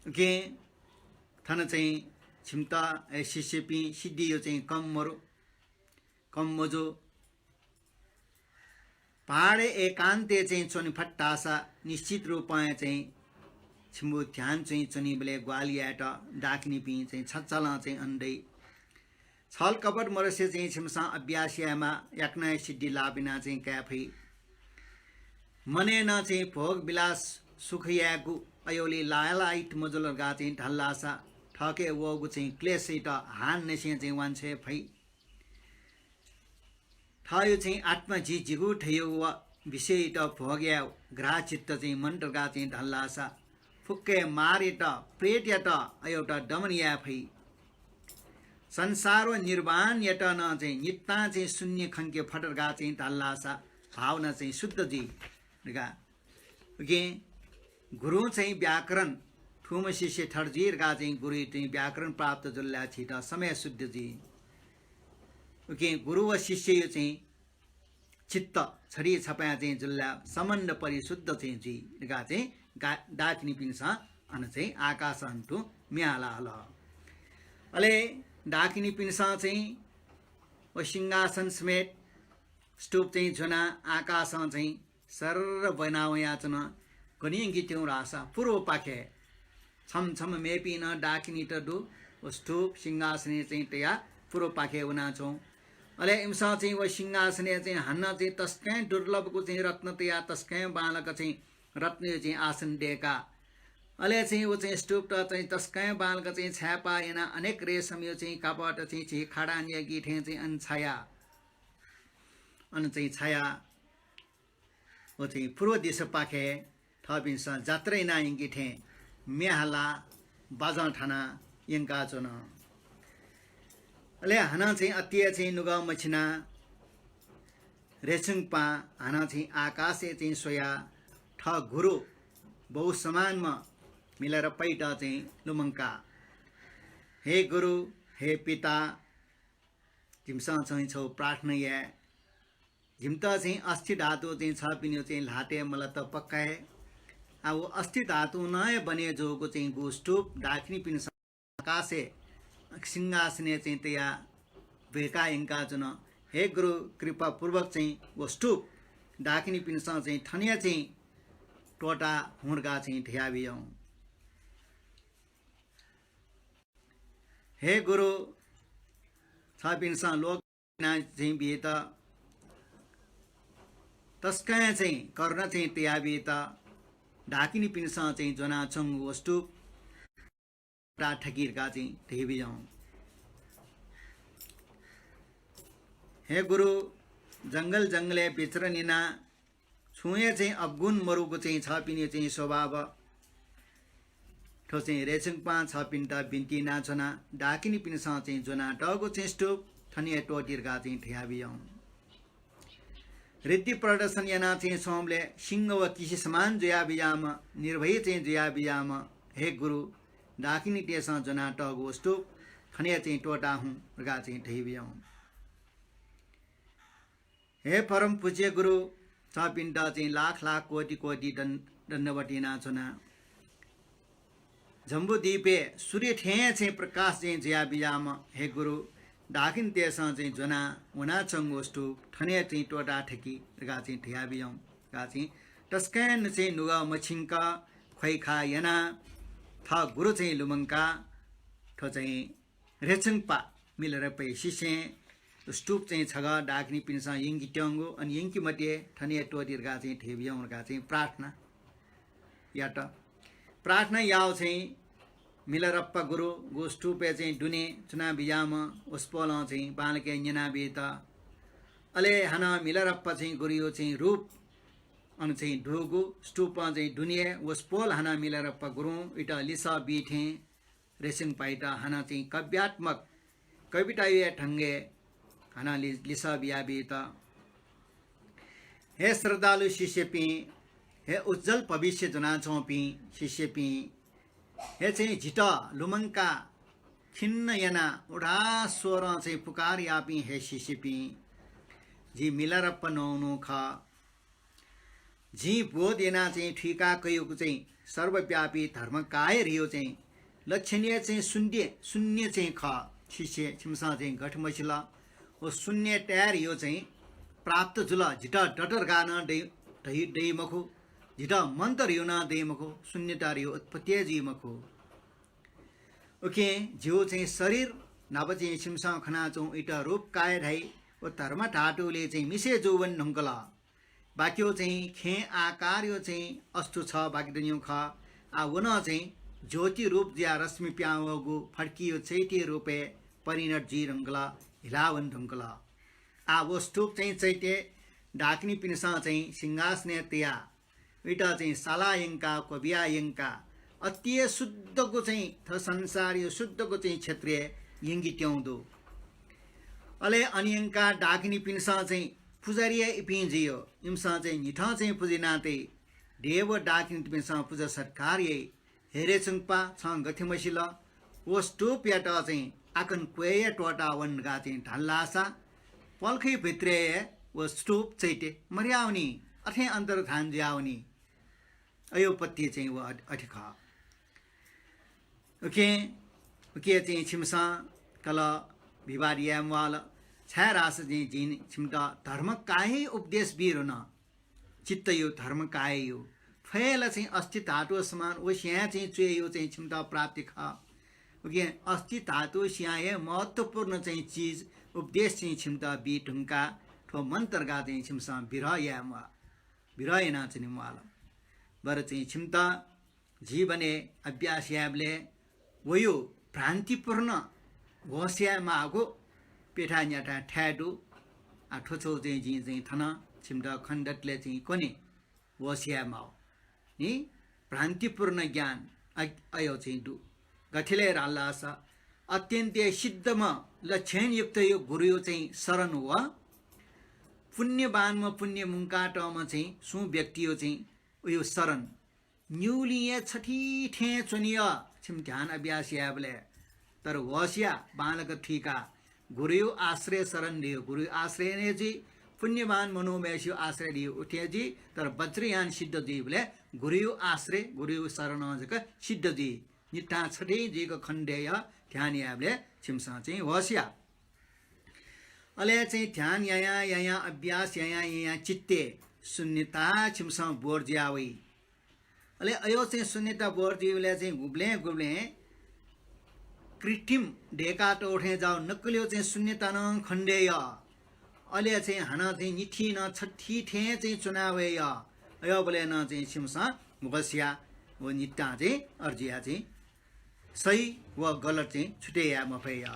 उकिं थन चाहिँ छिमित, हे शिष्यपिं, सिद्धियो चाहिँ कम मरु, कम मजू। पहाडय् एकान्तय् चाहिँ च्वने फत धाःसा निश्चित रूपं चाहिँ छिमिगु ध्यान चाहिँ च्वनीबलय् ग्वाहालि यायेत डाकिनीपिं चाहिँ छचालं चाहिँ अन दइ। छल कपट मदसे चाहिँ छिमिसं अभ्यास यायेमा, याकनं सिद्धि लाभ याना चाहिँ काये फइ। मनय् नं चाहिँ भोग विलास सुख यायेगु अय्‌वलि लालायित मजुल धकाः चाहिँ धाल धाःसा थःके वःगु चाहिँ क्लेशयात हानं निसें चाहिँ वांछ्वये फइ। थःयो चाहिँ आत्मा जि जिगु धयागु व विषययात भोग याये ग्राह्य चित्त चाहिँ मन्त धकाः चाहिँ धाल धाःसा फुक्क मारयात, प्रेतयात अय्‌वत दमन याये फइ। संसार व निर्वाणयात नं चाहिँ नितां चाहिँ शून्य खंके फत धकाः चाहिँ धाल धाःसा भावना चाहिँ शुद्ध जुइ धकाः। उकिं गुरुं चाहिँ व्याकरण, थुम्ह शिष्य थर जुइ धकाः चाहिँ गुरुइ चाहिँ व्याकरण प्राप्त जुल धाःसा झीत समय शुद्ध जुइ। उकिं गुरु व शिष्ययो चाहिँ चित्त छरी छपाय् चाहिँ जुल धाःसा सम्बन्ध परिशुद्ध चाहिँ जुइ धकाः चाहिँ गा-, डाकिनीपिन्सं अन चाहिँ आकाशं तुं म्ये हाला हल। अले डाकिनीपिन्सं चाहिँ व सिंहासन समेत स्तूप चाहिँ ज्वनाः आकाशं चाहिँ सर्र ब्वना वयाच्वन। गन यंकेत्यंगु धाःसा पूर्वपाखे छम्ह छम्ह मेपिं नं डाकिनीत दु, व स्तूप सिंहासनय् चाहिँ तयाः पूर्वपाखे वनाच्वं। अले इमिसं चाहिँ व सिंहासनय् चाहिँ हानं चाहिँ तसकं दुर्लभगु चाहिँ रत्न तयाः तसकं बांलाक चाहिँ रत्नयो चाहिँ आसन दय्‌का। अले चाहिँ व चाहिँ स्तूपत चाहिँ तसकं बांलाक चाहिँ छाय्‌पाः यानाः अनेक रेशमयो चाहिँ कापडत चाहिँ झी खाडां न्यायेगु थें चाहिँ अन छाया। अन चाहिँ छाया। व चाहिँ पूर्व दिशापाखे थःपिन्सं जात्रा याना यंके थें म्ये हाला बाजं थाना यंकाच्वन। अले हानं चाहिँ अतिया चाहिँ नुगः मछिना रेछुंकपां हानं चाहिँ आकाशय् चाहिँ स्वयाः थः गुरु बौ समानम्ह मिलारेपायात चाहिँ लुमंका, हे गुरु, हे पिता, जिमिसं चाहिँ छगू प्रार्थना याये। जिमित चाहिँ अस्थि धातु चाहिँ छपिनियो चाहिँ ल्हातय् मलात पक्का हे। आ, व अस्थि धातुं नं हे बने जूगु चाहिँ गु स्तूप डाकिनीपिन्सं आकाशय् सिंहासनय् चाहिँ तयाः ब्वय्‌का यंकाच्वन। हे गुरु, कृपापूर्वक चाहिँ व स्तूप डाकिनीपिन्सं चाहिँ थन हे चाहिँ त्वःता हुँ धकाः चाहिँ धयाबियौं। हे गुरु, छपिन्सं लोक याना चाहिँ बियेत, तसकं चाहिँ करुणा चाहिँ तयाबियेत, डाकिनीपिन्सं चाहिँ ज्वनाच्वंगु व स्तूप त्वःता थकि धकाः चाहिँ धयाबियौं। हे गुरु, जंगल जंगलय् विचरण यानाः छुं हे चाहिँ अवगुण मरुगु चाहिँ छपिनि चाहिँ स्वभाव। थ्व चाहिँ रेछुंकपां छपिन्त बिन्ति यानाच्वना, डाकिनीपिन्सं चाहिँ ज्वनातःगु चाहिँ स्तूप थन हे त्वःति धकाः चाहिँ धयाबियौं। ऋद्धि प्रदर्शन यानाः चाहिँ स्वंबलय् सिंह व किसि समान जुयाबिज्याःम्ह, निर्भय चाहिँ जुयाबिज्याःम्ह हे गुरु, डाकिनीतय्सं ज्वनातःगु स्तूप थन हे चाहिँ त्वःता हुँ धकाः चाहिँ धयाबियौं। हे परम पूज्य गुरु, छपिन्त चाहिँ लाख लाख कोटि कोटि दण्-, दण्डवत यानाच्वना। जम्बुद्वीपय् सूर्य थें चाहिँ प्रकाश चाहिँ जुयाबिज्याःम्ह हे गुरु, डाकिनीतय्सं चाहिँ ज्वनाः वनाच्वंगु स्तूप थन हे चाहिँ त्वःता थकि धकाः चाहिँ धयाबियौं धकाः चाहिँ तसकं नं चाहिँ नुगः मछिंक ख्वइखा यानाः थः गुरु चाहिँ लुमंकाः थ्व चाहिँ रेछुंकपा मिलारेपाया शिष्यं स्तूप चाहिँ छगः डाकिनीपिन्सं यंकेत्यंगु, अन यंके मते, थन हे त्वःति धकाः चाहिँ धयाबियौं धकाः चाहिँ प्रार्थना यात। प्रार्थना याःगु चाहिँ मिलारेपा गुरु गु स्तूपय् चाहिँ दुने च्वनाबिज्याःम्ह वसपोलं चाहिँ बांलाक न्यनाबियेत। अले हानं मिलारेपा चाहिँ गुरुयो चाहिँ रूप अन चाहिँ दुगु स्तूपं चाहिँ दुने वसपोल हानं मिलारेपा गुरुं इमित लिसः बी थें रेछुंकपायात हानं चाहिँ काव्यात्मक कविताया ढंगय् हानं लि-, लिसः बियाबियेत। हे श्रद्धालु शिष्यपिं, हे उज्ज्वल भविष्य ज्वनाच्वंपिं शिष्यपिं, हे चाहिँ जितः लुमंकाः खिन्न यानाः उदास स्वरं चाहिँ पुकार याःपिं हे शिष्यपिं, जि मिलारेपा नौनु खः। जिं बोध यानाः चाहिँ थुइका कयागु चाहिँ सर्वव्यापी धर्मकाय धयागु चाहिँ लक्षणीय चाहिँ शून्य, शून्य चाहिँ खः। शिष्य, छिमिसं चाहिँ गथे मसिल, व शून्यताय् यो चाहिँ प्राप्त जुल, जितः दत धकाः नं दइ, दइ, दइ मखु, जितः मन्त धयो नं दइ मखु, शून्यता धयो उत्पत्ति हे जुइ मखु। उकिं जिगु चाहिँ शरीर नाप चाहिँ छिमिसं खनाच्वंगु इत रूप काया धाइ, व धर्म धातुले चाहिँ मिसे जूवने धुंकल। बाकियो चाहिँ खेँ आकारयो चाहिँ अस्तु छ बाकी दनियो खः। आ व नं चाहिँ ज्योति रूप जुया रश्मि प्यां वःगु फड्कियो चैत्य रूपय् परिणत जुइ धुंकल, हिलावने धुंकल। आ व स्तूप चाहिँ चैत्य डाकिनीपिन्सं चाहिँ सिंहासनय् तया, उइत चाहिँ साला यंका, क्वबिया यंका, अति हे शुद्धगु चाहिँ थ संसारयो शुद्धगु चाहिँ क्षेत्रय् यंकि त्यं दु। अले अन यंका डाकिनीपिन्सं चाहिँ पुजारी हे इपिं जुयो, इमिसं चाहिँ न्हिथं चाहिँ पुजा याना तइ। देव डाकिनीपिन्सं पुजा सत्कार याइ। हेरे चुंकपा, छं गथे मसिल, व स्तूपयात चाहिँ आकन क्वय्‌या त्वःता वन धकाः चाहिँ धाल धाःसा, पलखय् भित्रय् हे व स्तूप चैत्य मर्यावनी, अथें अन्तर्धान जुयावनी। अयो पत्ति चाहिँ व अ-, अथे खः। उकिं, उकिं चाहिँ छिमिसं कल विवाद याये म्वाल, छाय् धाःसा चाहिँ जिं छिमित धर्म काय् उपदेश बी धुन। चित्तयो धर्म काय्‌यो। फय्‌ला चाहिँ अस्थि धातु समान व स्यां चाहिँ च्वय्‌यो चाहिँ छिमित प्राप्ति खः। उकिं अस्थि धातु स्यां हे महत्त्वपूर्ण चाहिँ चिज उपदेश चाहिँ छिमित बी धुंका थ्व मन्त्र धकाः चाहिँ छिमिसं बिरह याये म्वाः, बिरह यानाच्वने म्वाल। बरु चाहिँ छिमित जीवनय् अभ्यास यायेबलय् वयो भ्रान्तिपूर्ण होश याये माःगु प्यथाय् न्याथाय् थाय् दु। आ, थ्व छौ चाहिँ जिं चाहिँ थन छिमित खनेदतले चाहिँ कने होश याये माः नि। भ्रान्तिपूर्ण ज्ञान अ-, अयो चाहिँ दु। गथे ले धाल धाःसा अत्यन्त सिद्धम्ह लक्षणयुक्तयो गुरुयो चाहिँ शरण व पुण्यवान्म्ह पुण्य मुंकातःम्ह चाहिँ सुं व्यक्तियो चाहिँ उयो शरण। निउलिं हे छथी थें च्वनी या, छिमि ध्यान अभ्यास यायेबलय्। तर होश या, बांलाक थुइका, गुरुयो आश्रय शरण लियो, गुरुयो आश्रय ने जुइ, पुण्यवान मनोमयसियो आश्रय लियो उथे जुइ, तर वज्रयान सिद्ध जुइबलय् गुरुयो आश्रय, गुरुयो शरण जक सिद्ध जुइ। नित्तां छथी जुइक खण्डय् ध्यान यायेबलय् छिमिसं चाहिँ होश या। अले चाहिँ ध्यान यायां यायां अभ्यास यायां यायां चित्तय् शून्यता छिमिसं बोर जुया वइ। अले अयो चाहिँ शून्यता बोर जुइबलय् चाहिँ गुबलें गुबलें कृत्रिम दय्‌कातःगु थें जाःगु नक्कलियो चाहिँ शून्यता नं खण्डय् या। अले चाहिँ हानं चाहिँ निथी नं छथी थें चाहिँ च्वना वये या। अयोबलय् नं चाहिँ छिमिसं होश या व नित्तां चाहिँ अय् जुया चाहिँ सही व गलत चाहिँ छुटे याये मफया।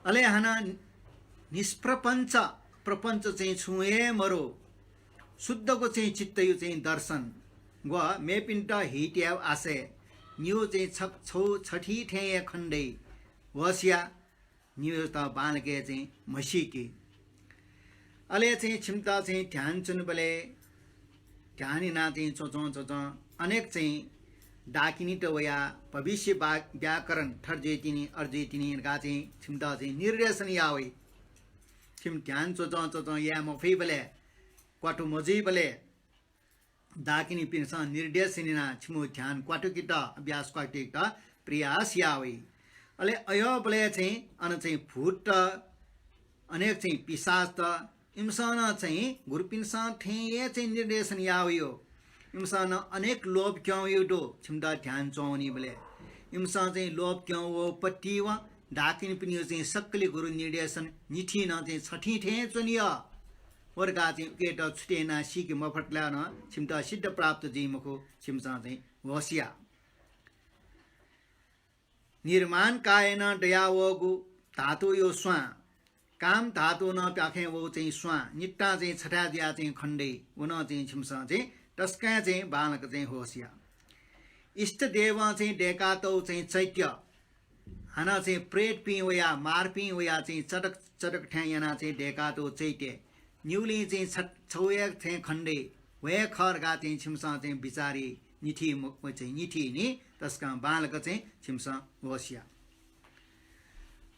अले हानं निष्प्रपञ्च, प्रपञ्च चाहिँ छुं हे मरु, शुद्धगु चाहिँ चित्तयो चाहिँ दर्शन व मेपिन्त हित यायेगु आशय, नियो चाहिँ छ-, छौ छथी थें हे खण्डय् होश या, नियोत बांलाक चाहिँ म्हसीके। अले चाहिँ छिमित चाहिँ ध्यान च्वनेबलय् ध्यान याना चाहिँ च्वंच्वं च्वंच्वं अनेक चाहिँ डाकिनीत वया भविष्य बा-, व्याकरण थर जुइतिनि, अर जुइतिनि धकाः चाहिँ छिमित चाहिँ निर्देशन या वइ। छिमि ध्यान च्वंच्वं च्वंच्वं याये मफइबलय्, क्वातु मजुइबलय् डाकिनीपिन्सं निर्देशन यानाः छिमु ध्यान क्वातुकेत, अभ्यास क्वातुकेत प्रयास या वइ। अले अयोबलय् चाहिँ अन चाहिँ भूतत, अनेक चाहिँ पिशाचत, इमिसं नं चाहिँ गुरुपिन्सं थें हे चाहिँ निर्देशन या वयो। इमिसं नं अनेक लोभ क्यं वयो दु, छिमित ध्यान च्वंवनीबलय्। इमिसं चाहिँ लोभ क्यं वःपतिं व डाकिनीपिनियो चाहिँ सक्कलि गुरु निर्देशन निथी नं चाहिँ छथी थें च्वनी या। व धकाः चाहिँ उकेत छुटे यानाः सीके मफत ला नं छिमित सिद्ध प्राप्त जुइ मखु, छिमिसं चाहिँ होश या। निर्माण कायनं दया वःगु धातुयो स्वां, काम धातु नं प्याखें वःगु चाहिँ स्वां, नित्तां चाहिँ छथाय् जुया चाहिँ खण्डय्, व नं चाहिँ छिमिसं चाहिँ तसकं चाहिँ बांलाक चाहिँ होश या। इष्ट देवं चाहिँ दय्‌कातःगु चाहिँ चैत्य, हानं चाहिँ प्रेतपिं वया, मारपिं वया चाहिँ चटक चटक थें यानाः चाहिँ दय्‌कातःगु चैत्य, निउलिं चाहिँ छ-, छौ हे थें खण्डय् व हे खः धकाः चाहिँ छिमिसं चाहिँ बिचार या, निथी म-, व चाहिँ निथी नि तसकं बांलाक चाहिँ छिमिसं होश या।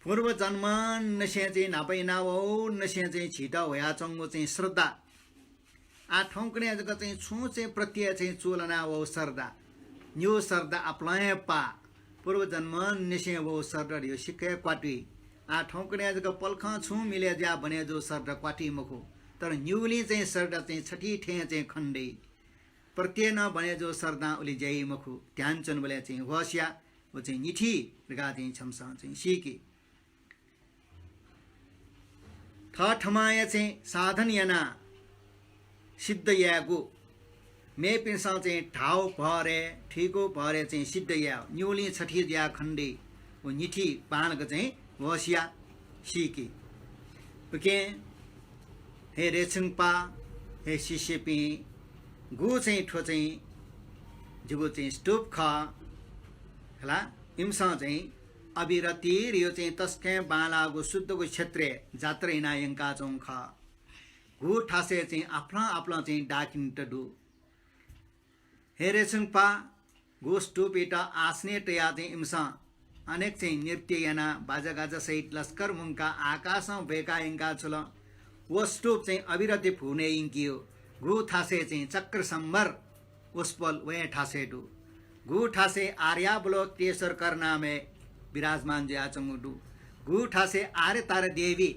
पूर्व जन्मंनिसें चाहिँ न्हापा याना वःनिसें चाहिँ झीत वयाच्वंगु चाहिँ श्रद्धा, आः थौंकन्हय् जक चाहिँ छुं चाहिँ प्रत्यय चाहिँ चूलाना वःगु श्रद्धा, न्यू सरदा आपालं हे पाः। पूर्वजन्मंनिसें वःगु सरदा धइगु सिक्क हे क्वातुइ। आः थौंकन्हय् जक पलखं छुं मिले जुयाः बने जूगु सरदा क्वातुइ मखु, तर न्यूगुलिं चाहिँ सरदा चाहिँ छथी थें चाहिँ खने दइ। प्रत्येकं बने जूगु सरदां उलि ज्या याइ मखु। ध्यान च्वनेबलय् चाहिँ होस या, व चाहिँ निथी धकाः चाहिँ छिमिसं चाहिँ सीकि। थःथम्हं हे चाहिँ साधन यानाः सिद्ध यायेगु, मेपिन्सं चाहिँ धाःगु भरय्, थुइकूगु भरय् चाहिँ सिद्ध यायेगु, न्यूगुलिं छथी जुयाः खने दइ। व निथी बांलाक चाहिँ होस या, सीकि। उकिं हे रेछुंपाः, हे शिष्यपिं, गु चाहिँ थ्व चाहिँ जिगु चाहिँ स्तूप खः, हला। इमिसं चाहिँ अविरति धइगु चाहिँ तसकं बांलाःगु शुद्धगु क्षेत्रय् जात्रा याना यंकाच्वंगु खः। गु थासय् चाहिँ आपालं आपालं चाहिँ डाकिनीत दु। हे रेछुंपाः, गु स्तूपयात आसनय् तयाः चाहिँ इमिसं अनेक चाहिँ नृत्य यानाः बाजागाजा सहित लस्कर मुंकाः आकाशं ब्वय्‌का यंकाछ्वल। व स्तूप चाहिँ अविरति भुवनय् यंकीगु। गु थासय् चाहिँ चक्र संवर वसपोल वया थासय् दु। गु थासय् आर्यावलोकितेश्वर करनामय् विराजमान जुयाच्वंगु दु। गु थासय् आर्यतारा देवी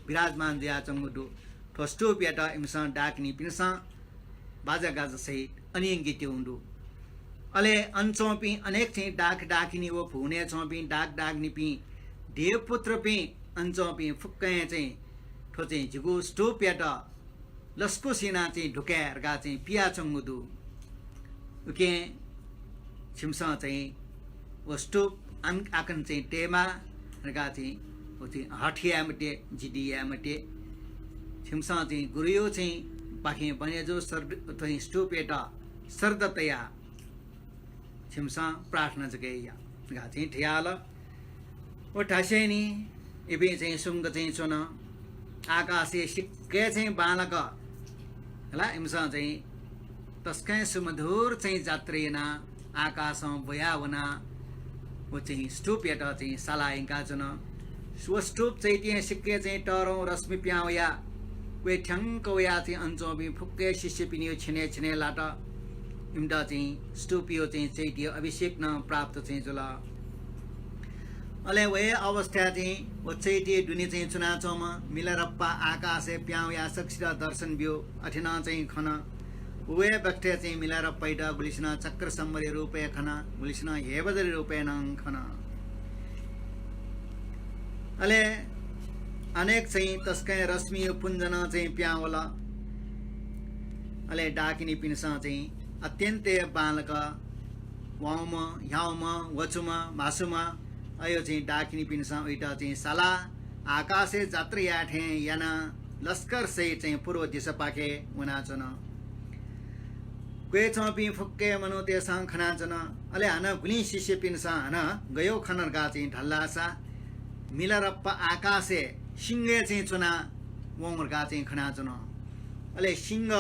विराजमान जुयाच्वंगु दु। थ्व स्तूपयात इमिसं डाकिनीपिन्सं बाजागाजा सहित अन यंके त्यंगु दु। अले अन च्वंपिं अनेक चाहिँ डाक डाकिनी व भुवनय् च्वंपिं डाक डाकिनीपिं देवपुत्रपिं अन च्वंपिं फुक्कं चाहिँ थ्व चाहिँ जिगु स्तूपयात लसकुस यानाः चाहिँ दुकाये धकाः चाहिँ पियाच्वंगु दु। उकिं छिमिसं चाहिँ व स्तूप आकन चाहिँ तयेमाः धकाः चाहिँ व चाहिँ हठ याये मते, जिद्दी याये मते। छिमिसं चाहिँ गुरुया चाहिँ पाखें बने जूगु सरद-, चाहिँ स्तूपयात सरदा तयाः छिमिसं प्रार्थना जक याये या धकाः चाहिँ धयाहल। व थासय् नि इपिं चाहिँ सुंक चाहिँ च्वन। आकाशय् सिक्क हे चाहिँ बांलाक, हला, इमिसं चाहिँ तसकं सुमधुर चाहिँ जात्रा यानाः आकाशं ब्वयाः वनाः व चाहिँ स्तूपयात चाहिँ सालाः यंकाच्वन। व स्तूप चैत्यं सिक्क हे चाहिँ तःधंगु रश्मि पिहां वयाः व हे थ्यंक वयाः चाहिँ अन च्वंपिं फुक्क हे शिष्यपिनिगु छ्यनय् छ्यनय् लात। इमित चाहिँ स्तूपया चाहिँ चैत्य अभिषेक नं प्राप्त चाहिँ जुल। अले व हे अवस्थाय् चाहिँ व चैत्य दुने चाहिँ च्वनाच्वंम्ह मिलारेपा आकाशय् पिहां वयाः सकसित दर्शन ब्यू। अथे नं चाहिँ खन। व हे बखतय् चाहिँ मिलारेपायात गुलिसिनं चक्र संवरया रूपय् खन, गुलिसिनं हेबज्र रूपय् नं खन। अले अनेक चाहिँ तसकं रश्मिया पुञ्ज नं चाहिँ पिहां वल। अले डाकिनीपिन्सं चाहिँ अत्यन्त हे बांलाक वाउँम्ह, ह्याउँम्ह, वचुम्ह, म्हासुम्ह, अयो चाहिँ डाकिनीपिन्सं उइत चाहिँ सालाः आकाशय् जात्रा याये थें यानाः लस्कर सहित चाहिँ पूर्व दिशापाखे वनाच्वन। क्वय् च्वंपिं फुक्क हे मनूतय्सं खनाच्वन। अले हानं गुलिं शिष्यपिन्सं हानं गयो खन धकाः चाहिँ धाल धाःसा मिलारेपा आकाशय् सिंहय् चाहिँ च्वना वंगु धकाः चाहिँ खनाच्वन। अले सिंह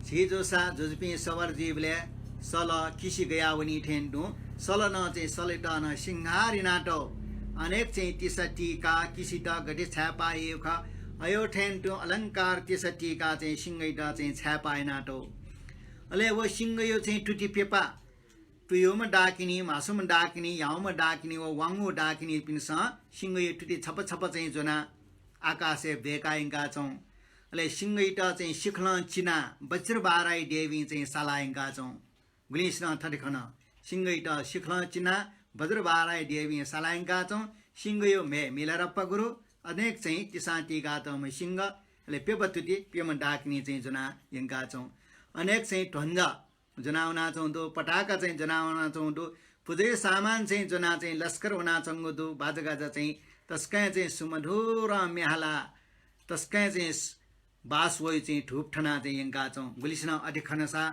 झी जूसा जुजुपिं सवार जुइबलय् सल किसि गयाः वनी थें तुं सल नं चाहिँ सलयात नं सिंहार यानातःगु। अनेक चाहिँ तिसा तिका किसित गथे छाय्पाः याइगु खः, अयो थें तुं अलंकार तिसा तिका चाहिँ सिंहयात चाहिँ छाय्पाः यानातःगु। अले व सिंहया चाहिँ तुति प्यपा तुयुम्ह डाकिनी, म्हासुम्ह डाकिनी, ह्याउँम्ह डाकिनी व वाउँगु डाकिनीपिन्सं सिंहया तुति छपा छपा चाहिँ ज्वनाः आकाशय् ब्वय्‌का यंकाच्वं। अले सिंहयात चाहिँ सिखलं चिनाः वज्रवाराही देवीं चाहिँ सालाः यंकाच्वं। गुलिसिनं थथे खन, सिंहयात सिखलं चिनाः वज्रवाराही देवीं सालाः यंकाच्वं। सिंहया म्ह्याय् मिलारेपा गुरु, अनेक चाहिँ तिसां तिकातःम्ह सिंह, अले प्यपा तुति प्यम्ह डाकिनी चाहिँ ज्वनाः यंकाच्वं। अनेक चाहिँ ध्वंजा ज्वनाः वनाच्वंगु दु, पताका चाहिँ ज्वनाः वनाच्वंगु दु, पुजाया सामान चाहिँ ज्वनाः चाहिँ लस्कर वनाच्वंगु दु, बाजागाजा चाहिँ तसकं चाहिँ सुमधुरं म्ये हालाः तसकं चाहिँ बास वइ चाहिँ धूप थनाः चाहिँ यंकाच्वं। गुलिसिनं अथे खनसा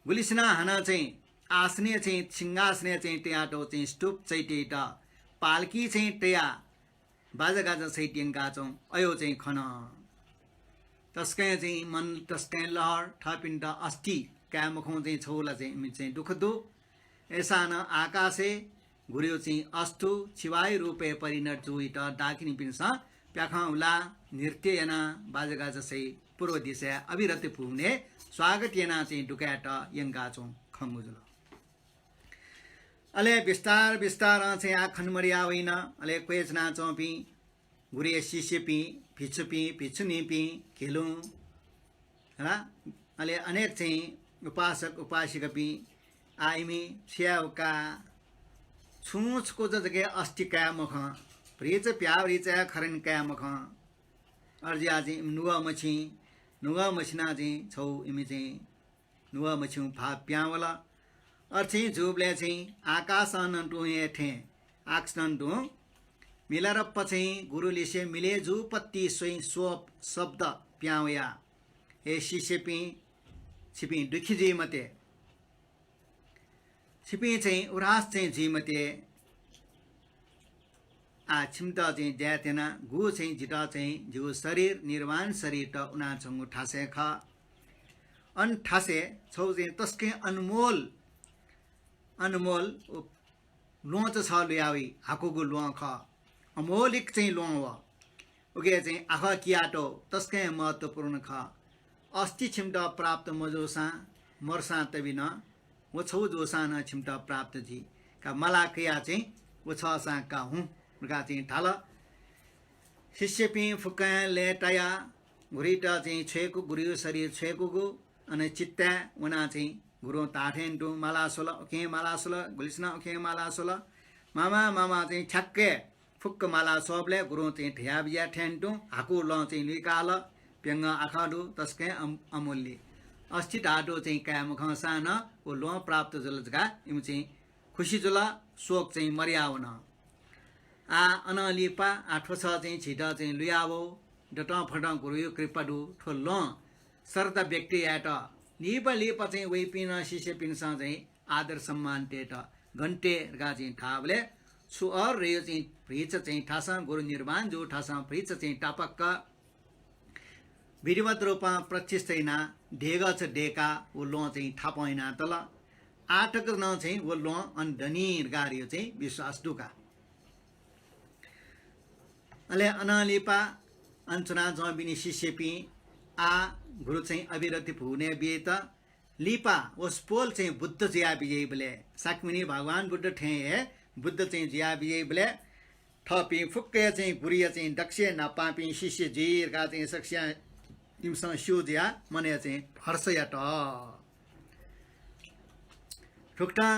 गुलिसिनं हानं चाहिँ आसनय् चाहिँ सिंहासनय् चाहिँ तयातःगु चाहिँ स्तूप चैत्ययात पालकी चाहिँ तयाः बाजागाजा सहित यंकाच्वं। अयो चाहिँ खन। तसकं चाहिँ मन तसकं लहर, थःपिन्त अस्थि काये मखं चाहिँ छगू ला चाहिँ इमि चाहिँ दुःख दु। अय्सां नं आकाशय् गुरुया चाहिँ अस्थि छिवाया रूपय् परिणत जूयात डाकिनीपिन्सं प्याखं हुलाः नृत्य यानाः बाजागाजा सहित पूर्व दिशाय् अविरति भुवनय् स्वागत यानाः चाहिँ दुकायेत यंकाच्वं खंगु जुल। अले बिस्तार बिस्तारं चाहिँ आः खने मदया वइन। अले क्वय् च्वनाच्वंपिं गुरुया शिष्यपिं, भिक्षुपिं, भिक्षुणीपिं, घिलुं, हला, अले अनेक चाहिँ उपासक उपासिकापिं आः इमि छु याये का, छुं छकूचा जक हे अस्ति काये मखं, भतिचा प्याः भतिचा खः नि काये मखं। अय् जुयाः चाहिँ इमि नुगः मछिं, नुगः मछिनाः चाहिँ छगू इमि चाहिँ नुगः मछिं भाःपिं पिहां वल। अथे चाहिँ जूबलय् चाहिँ आकाशं नं तुं हे थें आकाशं नं तुं मिलारेपा चाहिँ गुरुलिसे मिले जूपति स्वइं स्व शब्द पिहां वया, हे शिष्यपिं, छिपिं दुःखी जुइ मते, छिपिं चाहिँ उदास चाहिँ जुइ मते। आः छिमित चाहिँ ज्या त्यना, गु चाहिँ जितः चाहिँ जिगु शरीर निर्वाण शरीरत उनाच्वंगु थासय् खः। अन थासय् छगू चाहिँ तसकं अनमोल, अनमोल उ ल्वहंचा छगू लुया वइ, हाकुगु ल्वहं खः। अमौलिक चाहिँ ल्वहं व। उके चाहिँ आखः कियातःगु तसकं हे महत्त्वपूर्ण खः। अस्ति छिमित प्राप्त मजूसां मरुसां तबि नं व छगू जूसां नं छिमित प्राप्त जुइ। का माला कयाः चाहिँ व छःसां का हुँ धकाः चाहिँ धाल। शिष्यपिं फुक्कं लय्तायाः गुरुइत चाहिँ छ्वय्कू, गुरुया शरीर छ्वय्कूगु अन चित्ताय् वनाः चाहिँ गुरुं धाःथें तुं माला स्वल, उखें माला स्वल, गुलिसिनं उखें माला स्वल। मामा, मामा चाहिँ ठ्याक्कै फुक्क माला स्वःबलय् गुरुं चाहिँ धया बिज्याथें तुं हाकु ल्वहं चाहिँ लुइकाल। प्यंगः आखः दु, तसकं अम-, अमूल्य। अस्ति धाःथें चाहिँ काये मखंसां नं व ल्वहं प्राप्त जुल धकाः इमि चाहिँ खुसी जुल, शोक चाहिँ मदया वन। आः अनं लिपा आः थ्व छः चाहिँ झीत चाहिँ लुया वः। दतं फतं गुरुया कृपा दु। थ्व ल्वहं श्रद्धा व्यक्त यायेत लिपा लिपा चाहिँ वइपिं नं शिष्यपिन्सं चाहिँ आदर सम्मान तयेत गन तये धकाः चाहिँ धाःबलय् छु अर रह्यो चाहिँ भतिचा चाहिँ थासं गुरु निर्वाण जू थासं भतिचा चाहिँ तापाक्क विधिवत रूपं प्रतिष्ठा यानाः देगःचा दय्काः व ल्वहं चाहिँ थापं यानातल। आः तक नं चाहिँ व ल्वहं अन दनि धकाः रह्यो चाहिँ विश्वास दु का। अले अनं लिपा अन च्वनाच्वंपिनि शिष्यपिं आः गुरु चाहिँ अविरति भुवनय् बियेत लिपा वसपोल चाहिँ बुद्ध जुया बिज्याइबलय्, शाक्यमुनि भगवान बुद्ध थें हे बुद्ध चाहिँ जुया बिज्याइबलय् थःपिं फुक्कया चाहिँ गुरुया चाहिँ दक्वसिया न्हापांपिं शिष्य जुइ धकाः चाहिँ सकसियां इमिसं स्यू जुयाः मनय् चाहिँ हर्ष यात। थुकथं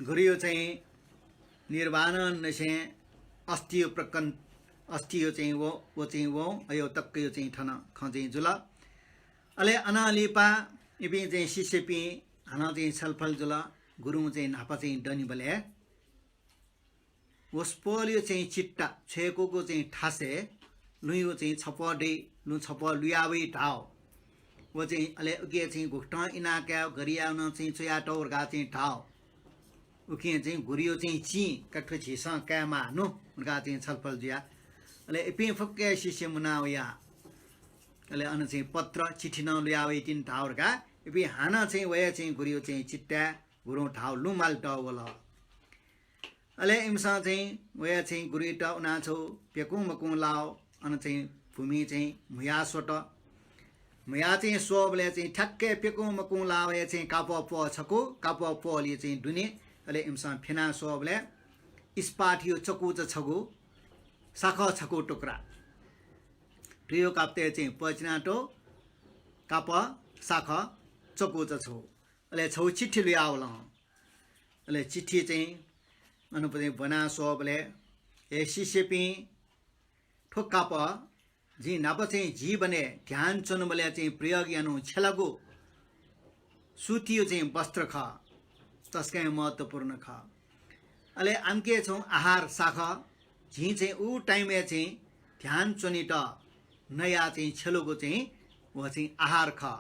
गुरुया चाहिँ निर्वाणंनिसें अस्तिया प्रकरण, अस्तिया चाहिँ व, व चाहिँ वं अयो तक्कया चाहिँ थन खँ चाहिँ जुल। अले अनं लिपा इपिं चाहिँ शिष्यपिं हानं चाहिँ छलफल जुल। गुरुं चाहिँ न्हापा चाहिँ दनिबलय् वसपोलया चाहिँ चित्ता छ्वय्कूगु चाहिँ थासय् लुँया चाहिँ छपः दइ, लुँ छपः लुया वइ धाः। व चाहिँ अले उके चाहिँ गुकथं इनाकाये, गथे यानाः चाहिँ च्वयातः धकाः चाहिँ धाः। उकिं चाहिँ गुरुया चाहिँ चिं का थ्व झीसं कायेमाःनु धकाः चाहिँ छलफल जुया। अले इपिं फुक्कया शिष्य मुना वया। अले अन चाहिँ पत्र चिठी नं लुया वइतिनि धाः धकाः इपिं हानं चाहिँ वया चाहिँ गुरुया चाहिँ चित्ताय् गुरुं धाः लुँ मालेत वल। अले इमिसं चाहिँ वया चाहिँ गुरुइत उनाः छगू प्यकुं मकुं लाव अन चाहिँ भूमिइ चाहिँ म्हुया स्वत। म्हुया चाहिँ स्वःबलय् चाहिँ ठ्याक्कै प्यकुं मकुं लावया चाहिँ कापः प्वः छकू, कापः प्वःलिइ चाहिँ दुने। अले इमिसं फ्यना स्वःबलय् इस्पातया चकूचा छगू, साखः छकू टुक्रा। तुयु कापतय् चाहिँ पःचिनातः कापः साखः चकूचा छगू। अले छगू चिठी लुया वल। अले चिठी चाहिँ अन चाहिँ ब्वना स्वःबलय्, हे शिष्यपिं, थ्व कापः जिं न्हापा चाहिँ जीवनय् ध्यान च्वनेबलय् चाहिँ प्रयोग यानागु छ्यलागु सुतीया चाहिँ वस्त्र खः, तसकं महत्त्वपूर्ण खः। अले आमके छगू आहार साखः, जिं चाहिँ उ time-य् चाहिँ ध्यान च्वनेत नया चाहिँ छ्यलागु चाहिँ व चाहिँ आहार खः।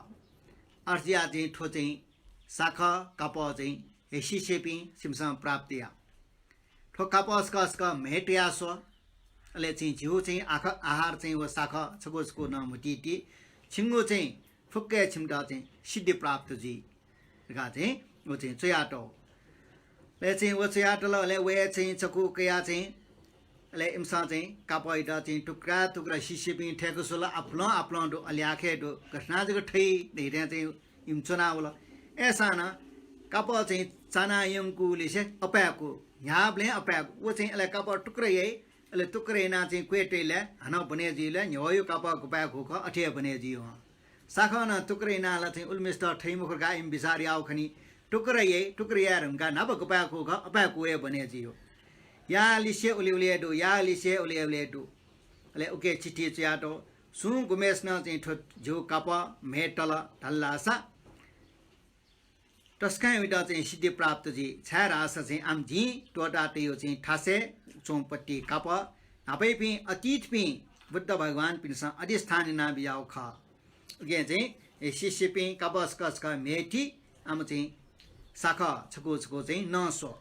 अथे जुया चाहिँ थ्व चाहिँ साखः कापः चाहिँ हे शिष्यपिं छिमिसं प्राप्त या। थ्व कापः सकल सकल म्हय् तया स्व। अले चाहिँ झीगु चाहिँ आख-, आहार चाहिँ व साखः छकू छकू नं म्हुतीति। छिमिगु चाहिँ फुक्कं हे छिमित चाहिँ सिद्धि प्राप्त जुइ धकाः चाहिँ व चाहिँ च्वयातः। अले चाहिँ व च्वयातल, अले वया चाहिँ चकू कयाः चाहिँ अले इमिसं चाहिँ कापःयात चाहिँ टुक्रा टुक्रा शिष्यपिं थय्क स्वल, आपालं आपालं दु, अल्याखे दु, गथे यानाः जक थइ धइथें चाहिँ इमि च्वनावल। अय्‌सां नं कापः चाहिँ चाना यंकूलिसे अपाय्‌कू, न्ह्याःबलय् अपाय्‌कू। व चाहिँ अले कापः टुक्रा याइ, अले टुक्रा यानाः चाहिँ क्वय् तइले हानं बने जुइ ला, न्ह्यवया कापः गपाय्‌कू खः, अथे हे बने जुइ हं। साखः नं टुक्रा यानाः ला चाहिँ उलिमिस्त थइ मखु धकाः इमि बिचाः याःगु खनी। टुक्रा याइ, टुक्रा याये धुंकाः न्हापा गपाय्‌कू खः, अपाय्‌कू हे बने जुइ। याःलिसे उलि उलि हे दु, याःलिसे उलि उलि हे दु। अले उके चिठी च्वयातः, सुं गुम्हेसिनं चाहिँ थ्व झीगु कापः म्हय् तल धाल धाःसा तसकं वइत चाहिँ सिद्धि प्राप्त जुइ, छाय्‌धाःसा चाहिँ आम जिं त्वःता तयागु चाहिँ थासय् च्वंपति कापः न्हापायापिं अतीतपिं बुद्ध भगवानपिन्सं अधिष्ठान याना बिज्याःगु खः। उकिं चाहिँ ए शिष्यपिं कापः छकः छकः म्हय् ति, आम चाहिँ साखः छकू छकू चाहिँ नं स्व।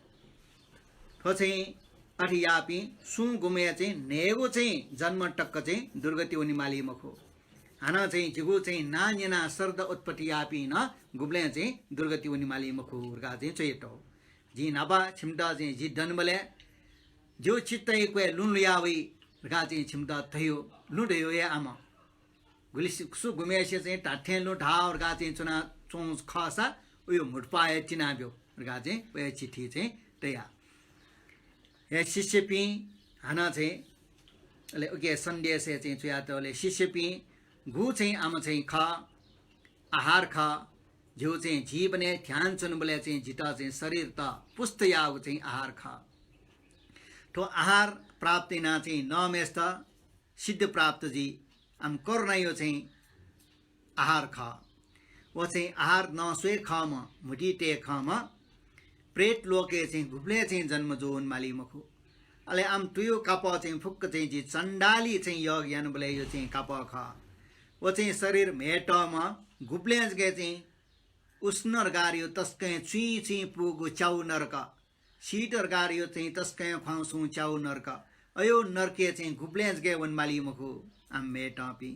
थ्व चाहिँ अथे याःपिं सुं गुम्हय् चाहिँ न्हय्‌गू चाहिँ जन्म तक चाहिँ दुर्गति वने माली मखु। हानं चाहिँ जिगु चाहिँ नां न्यनाः श्रद्धा उत्पत्ति याःपिं नं गुबलें चाहिँ दुर्गति वने माली मखु धकाः चाहिँ च्वयातः। जिं न्हापा छिमित चाहिँ जि दनेबलय् जिगु चित्तय् क्वय् लुँ लुया वइ धकाः चाहिँ छिमित धयागु, लुँ धयागु हे आम। गुलि सु गुम्हेसे चाहिँ धात्थें लुँ धाः धकाः चाहिँ च्वना च्वं खःसा उयो म्हुतुप्वाः हे तिनाब्यु धकाः चाहिँ वया चिठी चाहिँ तया। हे शिष्यपिं, हानं चाहिँ अले उके सन्देशय् चाहिँ च्वयातःले शिष्यपिं, गु चाहिँ आम चाहिँ खः, आहार खः, जिगु चाहिँ जीवनय् ध्यान च्वनेबलय् चाहिँ जितः चाहिँ शरीरत पुष्ट याःगु चाहिँ आहार खः। थ्व आहार प्राप्त यानाः चाहिँ नःम्हेसित सिद्धि प्राप्त जुइ। आम करुणायो चाहिँ आहार खः। व चाहिँ आहार नं स्वये खःम्ह, म्हुतुइ तये खःम्ह प्रेत लोकय् चाहिँ गुबलें चाहिँ जन्म जू वने माली मखु। अले आम तुयु कापः चाहिँ फुक्क चाहिँ जि चण्डाली चाहिँ योग यानाबलय् यो चाहिँ कापः खः। व चाहिँ शरीर म्हय् तःम्ह गुबलें जक चाहिँ उष्ण धकाः यो तसकं चुइँचुइँ पूगु च्याउ नरक, शीत धकाः यो चाहिँ तसकं ख्वाउँसुं च्याउ नरक, अयो नरकय् चाहिँ गुबलें जक वने माली मखु आम म्हय् तःपिं।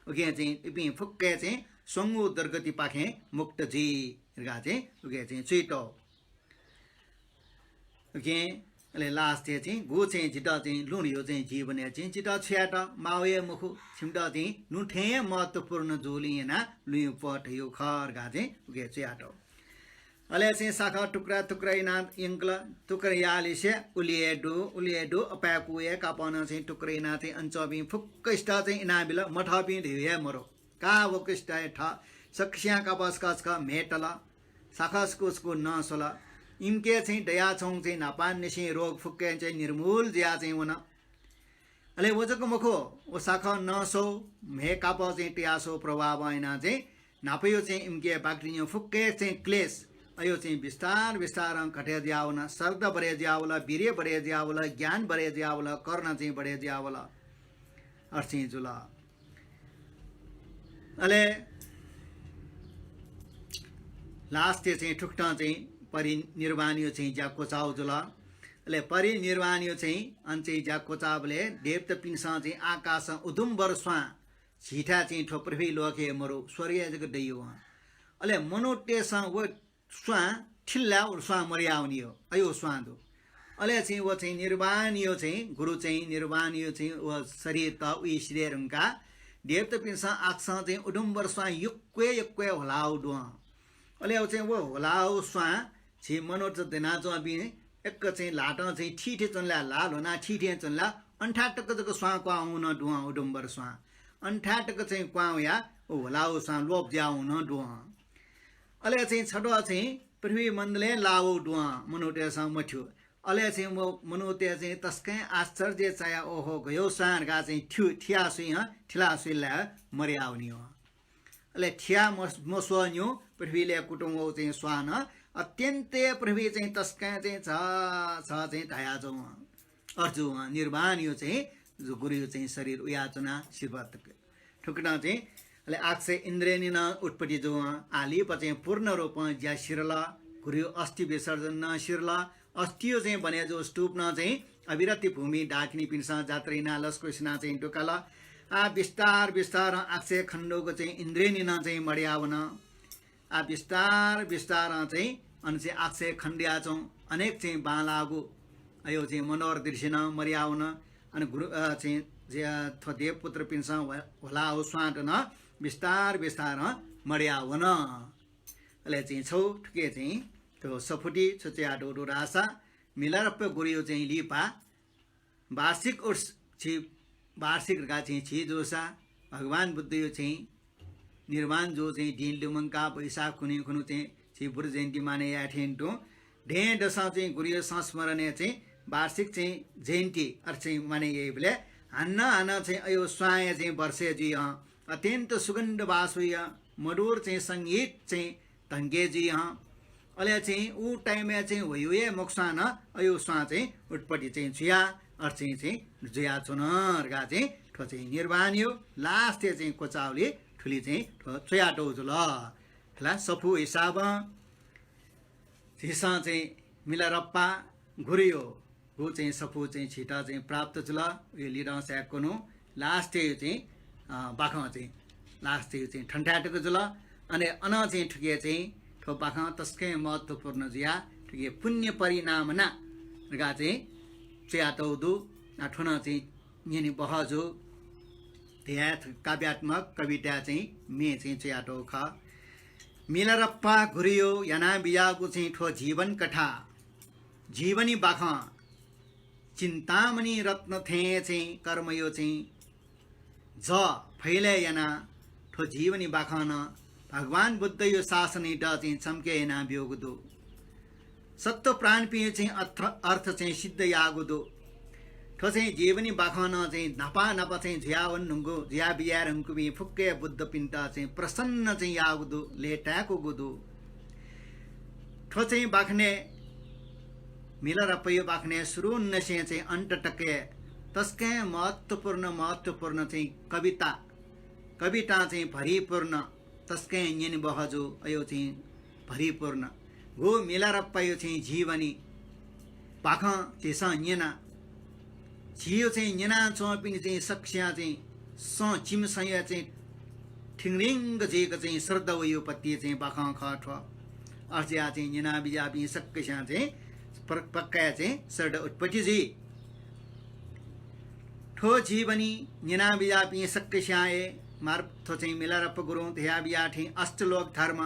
उकिं चाहिँ इपिं फुक्कं चाहिँ स्वंगू दुर्गतिपाखें मुक्त जुइ धकाः चाहिँ उकिं चाहिँ च्वयातः। उकिं अले last-य् चाहिँ गु चाहिँ जितः चाहिँ लुँ धयागु चाहिँ जीवनय् चाहिँ जितः छु यायेत माःगु हे मखु, छिमित चाहिँ लुँ थें हे महत्त्वपूर्ण जूगुलिं यानाः लुँया प्वः धयागु खः धकाः चाहिँ उकिं च्वयातः। अले चाहिँ साखः टुक्रा टुक्रा यानाः यंकल, टुक्रा याःलिसे उलि हे दु, उलि हे दु, अपाय्‌कू हे कापः नं चाहिँ टुक्रा यानाः चाहिँ अन च्वंपिं फुक्कसित चाहिँ इनाबिल, मथःपिं धयागु हे मरु। का वक्वसित हे थः सकसियां कापः छकः छकः म्हय् तल, साखः छकू छकू नं स्वल। इमिके चाहिँ दयाच्वंगु चाहिँ न्हापांनिसें रोग फुक्कं चाहिँ निर्मूल जुया चाहिँ वन। अले व जक मखु, व साखः नं स्वः, म्हय् कापः चाहिँ तया स्वः प्रभावं यानाः चाहिँ न्हापायो चाहिँ इमिके बाकि दुनियो फुक्कं चाहिँ क्लेश अयो चाहिँ बिस्तार बिस्तारं घटे जुया वन, श्रद्धा बढे जुया वल, वीर्य बढे जुया वल, ज्ञान बढे जुया वल, करुणा चाहिँ बढे जुया वल। अथे चाहिँ जुल। अले last-य् चाहिँ थुकथं चाहिँ परिनिर्वाणयो चाहिँ ज्या क्वचाउ जुल। अले परिनिर्वाणयो चाहिँ अन चाहिँ ज्या क्वचाबलय् देवतापिन्सं चाहिँ आकाशं उदुम्बर स्वां झीथाय् चाहिँ थ्व पृथ्वी लोकय् मरु, स्वर्गय् जक दइ वं। अले मनूतय्सं व स्वां थिल्लाय् व स्वां मरयावनी हो, अयो स्वां दु। अले चाहिँ व चाहिँ निर्वाणयो चाहिँ गुरु चाहिँ निर्वाणयो चाहिँ व शरीरत उइ सिधये धुंकाः देवतापिन्सं आकाशं चाहिँ उदुम्बर स्वां यक्व यक्व ह्वलाउ दुं। अले व चाहिँ व ह्वलाउ स्वां झी मनूत दनाच्वंपिं यक्व चाहिँ ल्हातं चाहिँ थीथी च्वन ला, ल्हाः ल्ह्वनाः थीथी च्वन ला, अन थाय् तक जक स्वां क्वहां वं नं दुं, उदुम्बर स्वां। अन थाय् तक चाहिँ क्वहां वयाः व ह्वलाउ स्वां लोप जुया वं नं दुं। अले चाहिँ छद्वः चाहिँ पृथ्वी मण्डलय् लावउ दुं, मनूतय्सं मथ्यू। अले चाहिँ व मनूतय् चाहिँ तसकं आश्चर्य चायाः ओहो गयो स्वां धकाः चाहिँ थ्यू, थिया स्वइ हं, थिला स्वइ ला मरयावनी हं। अले थिया मस-, मस्वःन्यू पृथ्वीलय् कुतुं वउ चाहिँ स्वां नं अत्यन्त पृथ्वी चाहिँ तसकं चाहिँ झ, झ चाहिँ धाया जू हं। अथे जू हं, निर्वाणयो चाहिँ गुरुयो चाहिँ शरीर उयाच्वना सिबत। थुकथं चाहिँ अले आकाशय् इन्द्रेणी नं उत्पत्ति जू हं। आः लिपा चाहिँ पूर्ण रूपं ज्या सिधल, गुरुयो अस्थि विसर्जन नं सिधल। अस्थियो चाहिँ बने जू स्तूप नं चाहिँ अभिरति भूमि डाकिनीपिन्सं जात्रा यानाः लसकुस यानाः चाहिँ दुकाल। आः बिस्तार बिस्तारं आकाशय् खनेदुगु चाहिँ इन्द्रेणी नं चाहिँ मदया वन। आः बिस्तार बिस्तारं चाहिँ अन चाहिँ आकाशय् खनेदयाच्वं अनेक चाहिँ बांलाःगु अयो चाहिँ मनोहर दृश्य नं मदया वन। अन गुरु, अ, चाहिँ, जे, अ, थ्व देवपुत्रपिन्सं ह्व-, ह्वलाउ स्वांत नं बिस्तार बिस्तारं मदया वन। अले चाहिँ छौ थुके चाहिँ थ्व सफुति छु च्वयातःगु दु धाःसा मिलारेपा गुरुयो चाहिँ लिपा वार्षिक उर्स छि वार्षिक धकाः चाहिँ छि जूसा भगवान बुद्धयो चाहिँ निर्वाण जू चाहिँ दिं लुमंकाः वैशाख खुन्हु खुन्हु चाहिँ छि बुद्ध जयन्ती माने याये थें तुं दँय्‌दसं चाहिँ गुरुयो संस्मरणय् चाहिँ वार्षिक चाहिँ जयन्ती अथे चाहिँ माने याइबलय् हानं हानं चाहिँ अयो स्वांया चाहिँ वर्षय् जुइ हं अत्यन्त सुगन्ध वास हुइ हं मधुर चाहिँ संगीत चाहिँ धंके जुइ हं। अले चाहिँ उ time-य् चाहिँ ह्वय् ह्वय् मखुसां नं अयो स्वां चाहिँ उत्पत्ति चाहिँ जुया अथे चाहिँ चाहिँ जुयाच्वन धकाः चाहिँ थ्व चाहिँ निर्वाणयो last-य् चाहिँ क्वचाःगुलिं थुलि चाहिँ थ्व च्वयातःगु जुल। खला सफू हिसाबं झीसं चाहिँ मिलारेपा गुरुयो गु चाहिँ सफू चाहिँ झीत चाहिँ प्राप्त जुल। उयो लिधंसाय् कुन्हु last-य् चाहिँ, अ, बाखं चाहिँ last-य् चाहिँ थन्थाय् तक जुल। अले अनं चाहिँ थुके चाहिँ थ्व बाखं तसकं महत्त्वपूर्ण जुया थुके पुण्य परिणामना धकाः चाहिँ च्वयातःगु दु। आ, थ्व नं चाहिँ न्यने बहःजू धया काव्यात्मक कविता चाहिँ मे चाहिँ च्वयातःगु खः। मिलारेपा गुरुयो याना बियागु चाहिँ थ्व जीवन कथा, जीवनी बाखं, चिन्तामणि रत्न थें चाहिँ कर्मयो चाहिँ ज फैलय् याना थ्व जीवनी बाखं नं भगवान बुद्धयो शासनयात चाहिँ चम्के याना ब्यूगु दु। सत्त्व प्राणपिं चाहिँ अर्थ, अर्थ चाहिँ सिद्ध याःगु दु। थ्व चाहिँ जीवनी बाखं नं चाहिँ न्हापा न्हापा चाहिँ जुयावन धुंकु, जुया बिया धुंकुपिं फुक्क बुद्धपिन्त चाहिँ प्रसन्न चाहिँ याःगु दु, लय्ताय्कूगु दु। थ्व चाहिँ बाखनय् मिलारेपायो बाखनय् सुरुन्नसें चाहिँ अन्त तक तसकं महत्त्वपूर्ण, महत्त्वपूर्ण चाहिँ कविता, कवितां चाहिँ भरिपूर्ण तसकं न्यने बहःजू अयो चाहिँ भरिपूर्ण। गु मिलारेपायो चाहिँ जीवनी बाखं झीसं न्यना। झीयो चाहिँ न्यनाच्वंपिनि चाहिँ सकसियां चाहिँ सं चिमिसंया चाहिँ थिंगलिंग जुइक चाहिँ श्रद्धा वयो पति चाहिँ बाखं खः थ्व। अथे जुया चाहिँ न्यना बियापिं सकसियां चाहिँ प्र-, पक्का चाहिँ श्रद्धा उत्पत्ति जुइ। थ्व जीवनी न्यना बियापिं सकसियां हे मार-, थ्व चाहिँ मिलारेपा गुरुं धया बिया थें अष्टलोक धर्म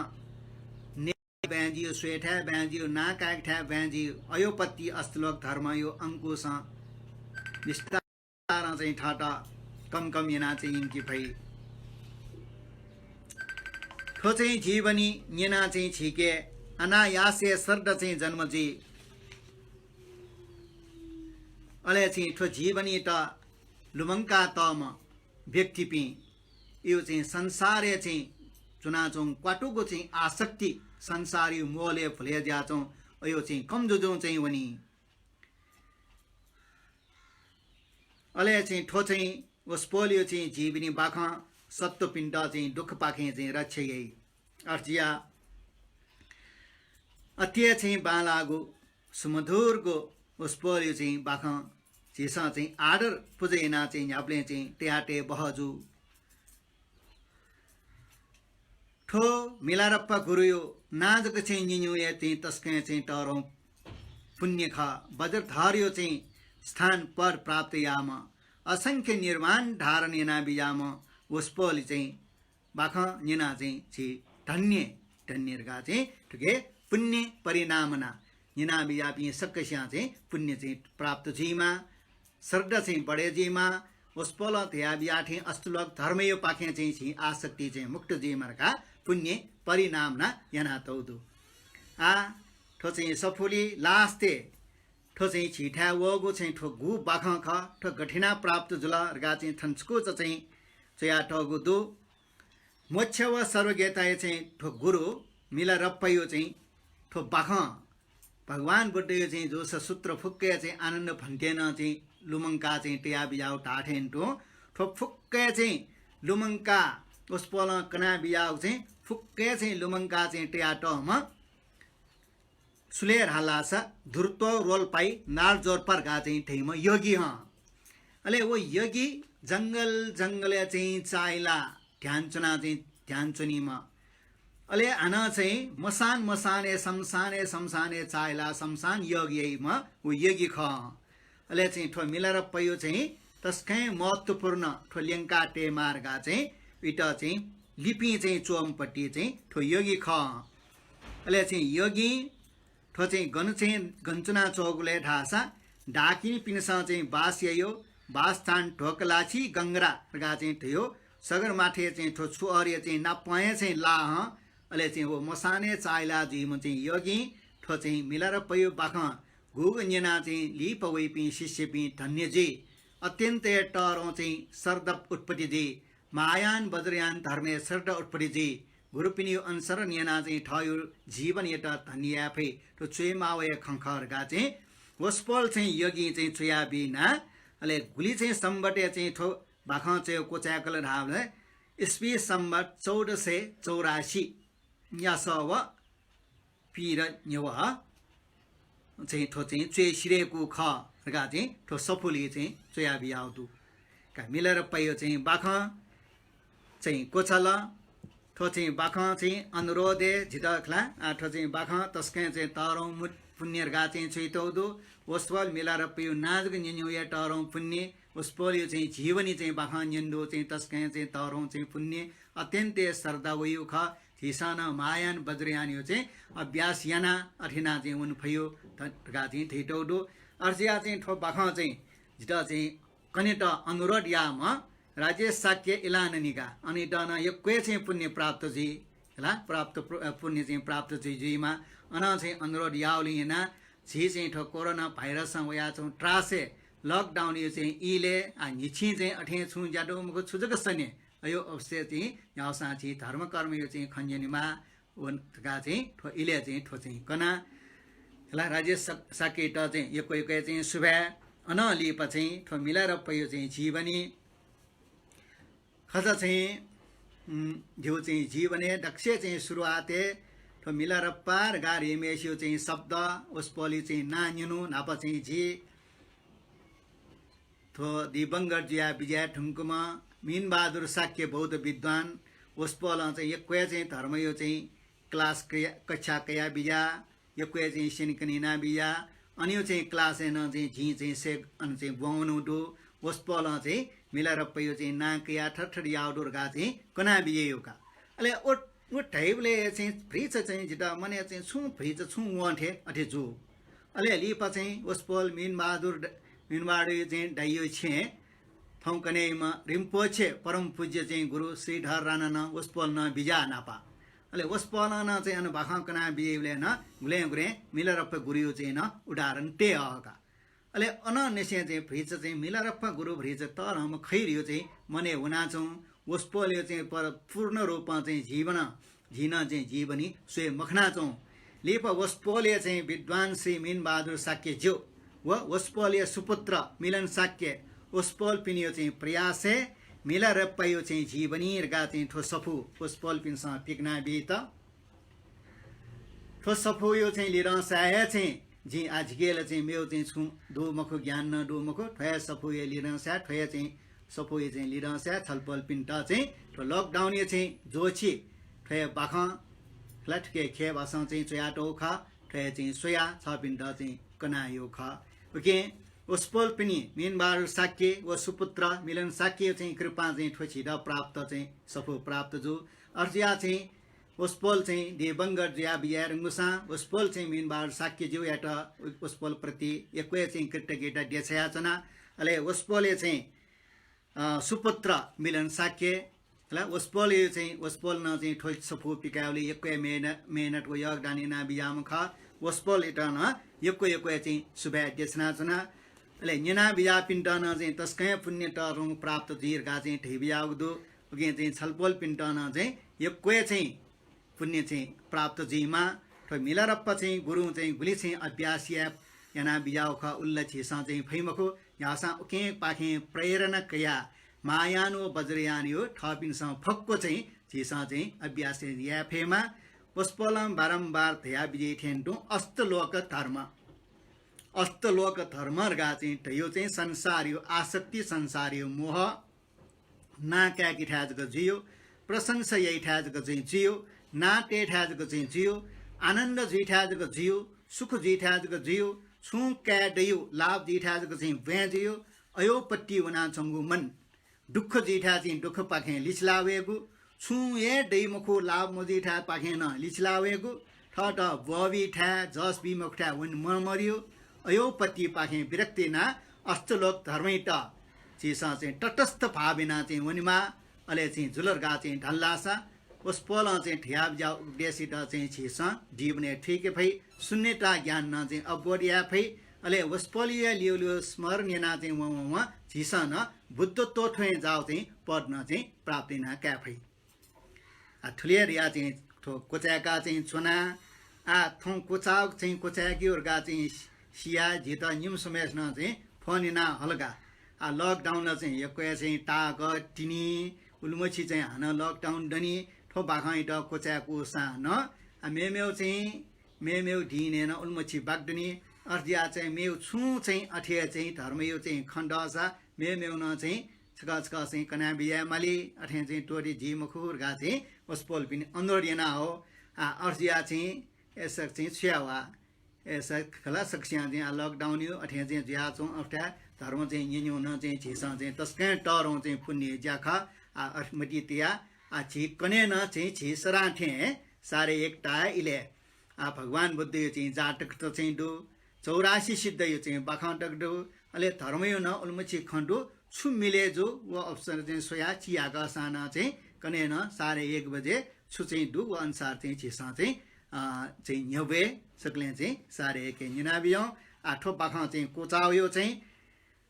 बँय् जियो, स्वयेथाय् बँय् जियो, नां कायेथाय् बँय् जियो, अयो पति अष्टलोक धर्मयो अंकुशं बिस्तारं चाहिँ थःत कम कम याना चाहिँ यंके फइ। थ्व चाहिँ जीवनी न्यना चाहिँ झीके अनायासय् श्रद्धा चाहिँ जन्म जुइ। अले चाहिँ थ्व जीवनीत लुमंकातःम्ह व्यक्तिपिं यो चाहिँ संसारय् चाहिँ च्वनाच्वंगु क्वातुगु चाहिँ आसक्ति, संसारयो मोहलय् भुले ज्याच्वं अयो चाहिँ कम जुजुं चाहिँ वनी। अले चाहिँ थ्व चाहिँ वसपोलयो चाहिँ जीवनी बाखं सत्त्वपिन्त चाहिँ दुःखपाखें चाहिँ रक्षा याइ। अथे जुया अथे चाहिँ बांलाःगु सुमधुरगु वसपोलयो चाहिँ बाखं झीसं चाहिँ आदर पुजा याना चाहिँ न्ह्याबलें चाहिँ तया तये बहःजू। थ्व मिलारेपा गुरुयो नां जक चाहिँ न्यनेगु हे चाहिँ तसकं चाहिँ तःधं पुण्य खः। वज्रधरयो चाहिँ स्थान पद प्राप्त याःम्ह, असंख्य निर्वाण धारण याना बियाम्ह वसपोल चाहिँ बाखं न्यना चाहिँ झी धन्य, धन्य धकाः चाहिँ थुके पुण्य परिणामना न्यना बियापिं सकसियां चाहिँ पुण्य चाहिँ प्राप्त जुइमा, श्रद्धा चाहिँ बढे जुइमा, वसपोलं धया बिया थें अष्टलोक धर्मयो पाखें चाहिँ झी आसक्ति चाहिँ मुक्त जुइमा धकाः पुण्य परिणामना यानातःगु दु। आ, थ्व चाहिँ सफुली last-य् थ्व चाहिँ झीथाय् वःगु चाहिँ थ्व गु बाखं खः, थ्व गथिना प्राप्त जुल धकाः चाहिँ थन छकूचा चाहिँ च्वयातःगु दु। मोक्ष व सर्वज्ञताया चाहिँ थ्व गुरु मिलारेपायो चाहिँ थ्व बाखं भगवान बुद्धयो चाहिँ जूसा सूत्र फुक्कया चाहिँ आनन्द भन्तेनं चाहिँ लुमंका चाहिँ तया बियागु धाथें तुं थ्व फुक्कया चाहिँ लुमंका वसपोलं कना बियागु चाहिँ फुक्कया चाहिँ लुमंका चाहिँ तयातःम्ह सुले धाःसा धुर्तो रोल्पाइ नार्जोर्पा धकाः चाहिँ धइम्ह योगी हं। अले व योगी जंगल जंगलय् चाहिँ चाःहिला ध्यान च्वना चाहिँ ध्यान च्वनीम्ह। अले हानं चाहिँ मसान मसानय् शमशानय् शमशानय् चाःहिला शमशान योग याइम्ह व योगी खः। अले चाहिँ थ्व मिलारेपायो चाहिँ तसकं महत्त्वपूर्ण थ्व ल्यंका तयेमाः धकाः चाहिँ इत चाहिँ लिपिं चाहिँ च्वंम्ह पति चाहिँ थ्व योगी खः। अले चाहिँ यज्ञ थ्व चाहिँ गन चाहिँ गन च्वनाच्वंगु लय् धाःसा डाकिनीपिन्सं चाहिँ बास यायो, बासस्थान ढोकलाछि गंग्रा धकाः चाहिँ धयो। सगरमाथय् चाहिँ थ्व छुहःया चाहिँ नापं हे चाहिँ लाहं, अले चाहिँ व मसानय् चाःहिला जुइम्ह चाहिँ यज्ञ थ्व चाहिँ मिलारेपाया बाखं गुगु न्यनाः चाहिँ लिपा वइपिं शिष्यपिं धन्य जुइ। अत्यन्त हे तःधं चाहिँ श्रद्धा उत्पत्ति जुइ। महायान वज्रयान धर्मय् श्रद्धा उत्पत्ति जुइ। गुरुपिनिगु अनुसरण यानाः चाहिँ थःगु जीवनयात धन्य याये फइ। थ्व च्वयेमाःगु हे खँ खः धकाः चाहिँ वसपोल चाहिँ यज्ञ चाहिँ च्वयाबी ना। अले गुलि चाहिँ संवतय् चाहिँ थ्व बाखं च्वयेगु क्वचाय्कल धाःबलय् इस्वी संवत चौध सय चौरासी यासः व पीर न्ह्यवः चाहिँ थ्व चाहिँ च्वय् सिधयेकू खः धकाः चाहिँ थ्व सफुलिइ चाहिँ च्वयाबियागु दु। का मिलारेपाया चाहिँ बाखं चाहिँ क्वचाल। थ्व चाहिँ बाखं चाहिँ अनुरोधय् जितः खला। आ, थ्व चाहिँ बाखं तसकं चाहिँ तःधं मु-, पुण्य धकाः चाहिँ च्वयातःगु दु। वसपोल मिलारेपाया नां जक न्यनेगु हे तःधं पुण्य। वसपोलया चाहिँ जीवनी चाहिँ बाखं न्यनेगु चाहिँ तसकं चाहिँ तःधं चाहिँ पुण्य। अत्यन्त हे श्रद्धा वइगु खः। झीसं नं महायान वज्रयानया चाहिँ अभ्यास यानाः अथे यानाः चाहिँ वने फइगु ध-, धकाः चाहिँ धयातःगु दु। अथे जुयाः चाहिँ थ्व बाखं चाहिँ जितः चाहिँ कनेत अनुरोध याःम्ह राजेश शाक्य इलाननिका, अन इमित नं यक्व हे चाहिँ पुण्य प्राप्त जुइ, हला, प्राप्त प्र-, अ, पुण्य चाहिँ प्राप्त जुइ, जुइमा। अनं चाहिँ अनुरोध याःगुलिं यानाः झी चाहिँ थ्व कोरोना भाइरसं वयाच्वंगु त्रासय् lockdown या चाहिँ इलय् आ न्हिच्छिं चाहिँ अथें छुं ज्या दु मखु, छु जक सने अयो अवश्य चाहिँ न्ह्याःसां झी धर्मकर्मया चाहिँ खँ न्यनेमाः व धकाः चाहिँ थ्व इलय् चाहिँ थ्व चाहिँ कना। हला, राजेश शाक-, शाक्ययात चाहिँ यक्व यक्व हे चाहिँ सुभाय्। अनं लिपा चाहिँ थ्व मिलारेपाया चाहिँ जीवनी खचा चाहिँ, उम्, जिगु चाहिँ जीवनय् दक्वसिया चाहिँ सुरुवातय् थ्व मिलारेपा धकाः धइम्हसिगु चाहिँ शब्द, वसपोलया चाहिँ नां न्यनु न्हापा चाहिँ जि थ्व दिवंगत जुया बिज्याये धुंकूम्ह मीनबहादुर शाक्य बौद्ध विद्वान, वसपोलं चाहिँ यक्व हे चाहिँ धर्मया चाहिँ class कया-, कक्षा कया बिज्या, यक्व हे चाहिँ स्यनेकने याना बिज्या। अन इगु चाहिँ class-य् नं चाहिँ जिं चाहिँ सय्-, अन चाहिँ ब्वंवनागु दु। वसपोलं चाहिँ मिलारेपाया चाहिँ नां कयाः थथे थथे याःगु दु धकाः चाहिँ कना बिज्याःगु का। अले व, व धाइबलय् चाहिँ भतिचा चाहिँ जितः मनय् चाहिँ छुं भतिचा छुं वं थें अथे जू। अले लिपा चाहिँ वसपोल मीनबहादुर द-, मीनबहादुरया चाहिँ दाइया छेँय् थौंकन्हय्‌म्ह रिम्पोछे परम पूज्य चाहिँ गुरु श्रीधर राणा नं वसपोलं नं बिज्याः नापा। अले वसपोलं नं चाहिँ अन बाखं कना बिज्याइबलय् नं गुलें गुलें मिलारेपा गुरुया चाहिँ नं उदाहरण तये हः का। अले अनंनिसें चाहिँ भतिचा चाहिँ मिलारेपा गुरु भतिचा तःधंम्ह खः धइगु चाहिँ मनय् वनाच्वं। वसपोलया चाहिँ पर-, पूर्ण रूपं चाहिँ जीवन, झी नं चाहिँ जीवनी स्वये मखनाच्वं। लिपा वसपोलया चाहिँ विद्वान श्री मीनबहादुर शाक्यज्यू व वसपोलया सुपुत्र मिलन शाक्य, वसपोलपिनिगु चाहिँ प्रयासय् मिलारेपाया चाहिँ जीवनी धकाः चाहिँ थ्व सफू वसपोलपिन्सं पिकना बीत। थ्व सफूया चाहिँ लिधंसाय् हे चाहिँ जिं आः झीके ला चाहिँ मेगु चाहिँ छुं दु मखु, ज्ञान नं दु मखु। थ्व हे सफूया लिधंसाय्, थ्व हे चाहिँ सफूया चाहिँ लिधंसाय् छलपोलपिन्त चाहिँ थ्व lockdown-या चाहिँ ज्वःछि थ्व हे बाखं ला थुके खय्‌बासं चाहिँ च्वयातःगु खः। थ्व हे चाहिँ स्वयाः छपिन्त चाहिँ कनाहयागु खः। उकिं वसपोलपिनि मीनबहादुर शाक्य व सुपुत्र मिलन शाक्यया चाहिँ कृपां चाहिँ थ्व झीत प्राप्त चाहिँ सफू प्राप्त जू। अथे जुयाः चाहिँ वसपोल चाहिँ दिवंगत जुया बिज्याये धुंकूसां वसपोल चाहिँ मीनबहादुर शाक्यज्यूयात वसपोलप्रति यक्व हे चाहिँ कृतज्ञता देछायाच्वना। अले वसपोलया चाहिँ, अ, सुपुत्र मिलन शाक्य, हला, वसपोलया चाहिँ, वसपोलं चाहिँ थ्व सफू पिकायेबलय् यक्व हे मेहन-, मेहनत व योगदान याना बिज्याःम्ह खः। वसपोलयात नं यक्व यक्व हे चाहिँ सुभाय् देछानाच्वना। अले न्यना बिज्याःपिन्त नं चाहिँ तसकं हे पुण्य तःधंगु प्राप्त जुइ धकाः चाहिँ धयाबिज्याःगु दु। उकिं चाहिँ छलपोलपिन्त नं चाहिँ यक्व हे चाहिँ पुण्य चाहिँ प्राप्त जुइमा। थ्व मिलारेपा चाहिँ गुरुं चाहिँ गुलि चाहिँ अभ्यास याये, याना बिज्याःगु खः, उलि ला झीसं चाहिँ फइ मखु। न्ह्याःसां उकिंपाखें प्रेरणा कयाः महायान व वज्रयानया थःपिन्सं फक्व चाहिँ झीसं चाहिँ अभ्यास याये फयेमा। वसपोलं बारम्बार धया बिज्याइ थें तुं अष्टलोक धर्म, अष्टलोक धर्म धकाः चाहिँ धयो चाहिँ संसारया आसक्ति, संसारया मोह, नां काय्‌केथाय् जक जुइयो, प्रशंसा याइथाय् जक चाहिँ जुइयो, नां तयेथाय् जक चाहिँ जुइयो, आनन्द जुइथाय् जक जुइयो, सुख जुइथाय् जक जुइयो, छुं काये दइयो, लाभ जुइथाय् जक चाहिँ ब्वाँय् जुइयो, अयोपट्टि वनाच्वंगु मन। दुःख जुइथाय् चाहिँ दुःखपाखें लिचिला वयेगु, छुं हे दइ मखु लाभ मजुइथाय्‌पाखें नं लिचिला वयेगु, थःत ब्वःबी थाय्, जस बी मखु थाय् वने मन मरियो। अयो पतिपाखें विरक्ति यानाः अष्टलोक धर्मयात झीसं चाहिँ तटस्थ भाव यानाः चाहिँ वनेमाः। अले चाहिँ जुल धकाः चाहिँ धाल धाःसा वसपोलं चाहिँ धयाबिज्याःगु उपदेशयात चाहिँ झीसं जीवनय् थुइके फइ, शून्यता ज्ञान नं चाहिँ अवबोध याये फइ। अले वसपोलया ल्यू ल्यू स्मरण यानाः चाहिँ वं वं वं झीसं नं बुद्धत्व थ्वँया जाःगु चाहिँ पद नं चाहिँ प्राप्त याना काये फइ। आ, थुलि धयाः चाहिँ थ्व क्वचाय्काः चाहिँ च्वना। आ, थौं क्वचाःगु चाहिँ क्वचाय्केगु धकाः चाहिँ सियाः झीत निम्ह स्वम्हय्सिनं चाहिँ फोन याना हल का। आ, lockdown ला चाहिँ यक्व हे चाहिँ ताःक, तिनि, उलिमछि चाहिँ हानं lockdown दनि, थ्व बाखंयात क्वचाय्कूसां नं, आ, मेमेगु चाहिँ, मेमेगु दिनय् नं उलिमछि बाकि दनि। अथे जुयाः चाहिँ मेगु छुं चाहिँ अथे हे चाहिँ धर्मया चाहिँ खँ दःसा मेमेगु नं चाहिँ छकः छकः चाहिँ कना बियाये माली, अथें चाहिँ त्वःते जुइ मखु धकाः चाहिँ वसपोलपिनि अनुरोध याना हो। आ, अथे जुयाः चाहिँ अय्सा चाहिँ छु याये वा? अय्सा खला सकसियां चाहिँ आ lockdown यो अथें चाहिँ जुयाच्वं, अथे धर्म चाहिँ न्यनेगु नं चाहिँ झीसं चाहिँ तसकं तःधंगु चाहिँ पुण्य ज्या खः। आ, अथे मतिइ तयाः आ झी कन्हय् नं चाहिँ झी सदां थें साढे एकता इलय् आ भगवान बुद्धया चाहिँ जातक त चाहिँ दु, चौरासी सिद्धया चाहिँ बाखं तक दु, अले धर्मया नं उलिमछि खँ दु। छु मिले जू व अवसर चाहिँ स्वयाः चियाकःसां नं चाहिँ कन्हय् नं साढे एक बजे छु चाहिँ दु व अनुसार चाहिँ झीसं चाहिँ, अ, चाहिँ न्ह्यब्वये सकलें चाहिँ साढे एकय् न्यनाबियौं। आ, थ्व बाखं चाहिँ क्वचाःगु चाहिँ,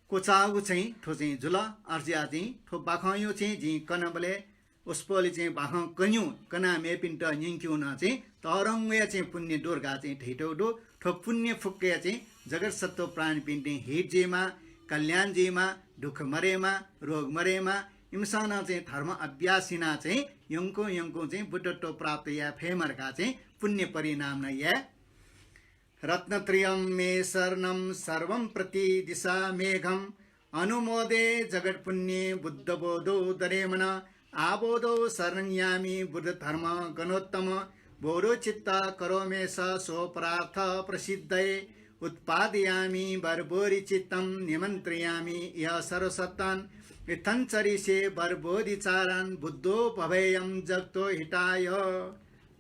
क्वचाःगु चाहिँ थ्व चाहिँ जुल। अथे जुयाः चाहिँ थ्व बाखंया चाहिँ जिं कनाबलय् वसपोलया चाहिँ बाखं कन्यू, कनाः मेपिन्त न्यंकेगु नं चाहिँ तःधंगु हे चाहिँ पुण्य दु धकाः चाहिँ धयातःगु दु। थ्व पुण्य फुक्कया चाहिँ जगत सत्त्व प्राणीपिन्त हित जुइमा, कल्याण जुइमा, दुःख मदयेमा, रोग मदयेमा, इमिसं नं चाहिँ धर्म अभ्यास यानाः चाहिँ यंकुं यंकुं चाहिँ बुद्धत्व प्राप्त याये फयेमा धकाः चाहिँ पुण्य परिणाम नं याये। रत्नत्रयं मे शरणं सर्वं प्रतिदिशाम्यघम्। अनुमोदे जगत्पुण्ये बुद्धबोधो ददे मनः। आबोधौ शरणं यामि बुद्धधर्मगणोत्तम। बोधौ चित्तं करोम्यसः स्वपरार्थप्रसिद्धये। उत्पादयामि वरबोधिचित्तं निमन्त्रयामि इह सर्वसत्त्वान्। इत्थं चरिष्ये वरबोधिचारान् बुद्धो भवेयं जगतो हिताय।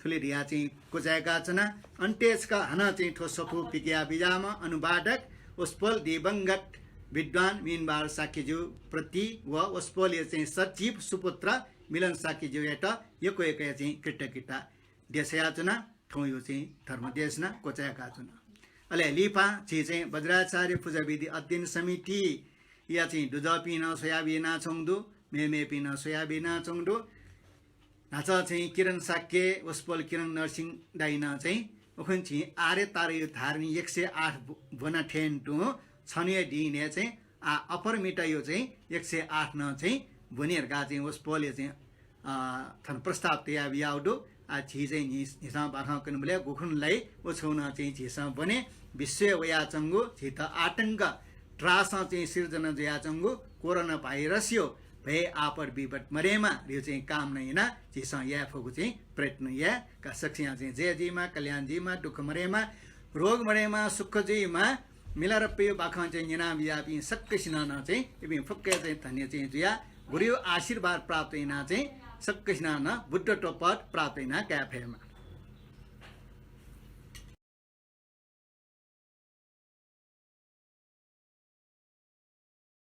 थुलि धयाः चाहिँ क्वचाय्काच्वना। अन्त्यय् छकः हानं चाहिँ थ्व सफू पिकयाबिज्याःम्ह अनुवादक वसपोल दिवंगत विद्वान मीनबहादुर शाक्यजु प्रति व वसपोलया चाहिँ सचिव सुपुत्र मिलन शाक्यजुयात यक्व यक्वया चाहिँ कृतज्ञता देछायाच्वना। थौंया चाहिँ धर्मदेशना क्वचाय्काच्वना। अले लिपा झी चाहिँ वज्राचार्य पूजाविधि अध्ययन समितिया चाहिँ दुजःपिं नं स्वयाबियानाच्वंगु दु, मेमेपिं नं स्वयाबियानाच्वंगु दु। न्हाचः चाहिँ किरण शाक्य, वसपोल किरण नरसिंह दाइनं चाहिँ उखुन्हु झी आर्य ताराया धारणि एक सय आठ ब्व-, ब्वना थें तुं छन्हुया दिनय् चाहिँ आ अपरमिताया चाहिँ एक सय आठ नं चाहिँ ब्वने धकाः चाहिँ वसपोलया चाहिँ, अ, थन प्रस्ताव तयाबियागु दु। आ झी चाहिँ न्हि-, न्हिसं बाखं कनेबलय् गुखुन्हुलाइ व छगू नं चाहिँ झीसं ब्वने। विश्वय् वयाच्वंगु झीत आतंक त्रासं चाहिँ सिर्जना जुयाच्वंगु कोरोना भाइरसया भय आपत विपत मदयेमा धइगु चाहिँ कामना यानाः झीसं याये फुगु चाहिँ प्रयत्न याये का। सकसियां चाहिँ जय जुइमा, कल्याण जुइमा, दुःख मदयेमा, रोग मदयेमा, सुख जुइमा। मिलारेपाया बाखं चाहिँ न्यनाबियापिं सकसिनं नं चाहिँ इपिं फुक्कया चाहिँ धन्य चाहिँ जुयाः गुरुया आशीर्वाद प्राप्त यानाः चाहिँ सकसिनं नं बुद्धत्व पद प्राप्त याना काये फयेमा।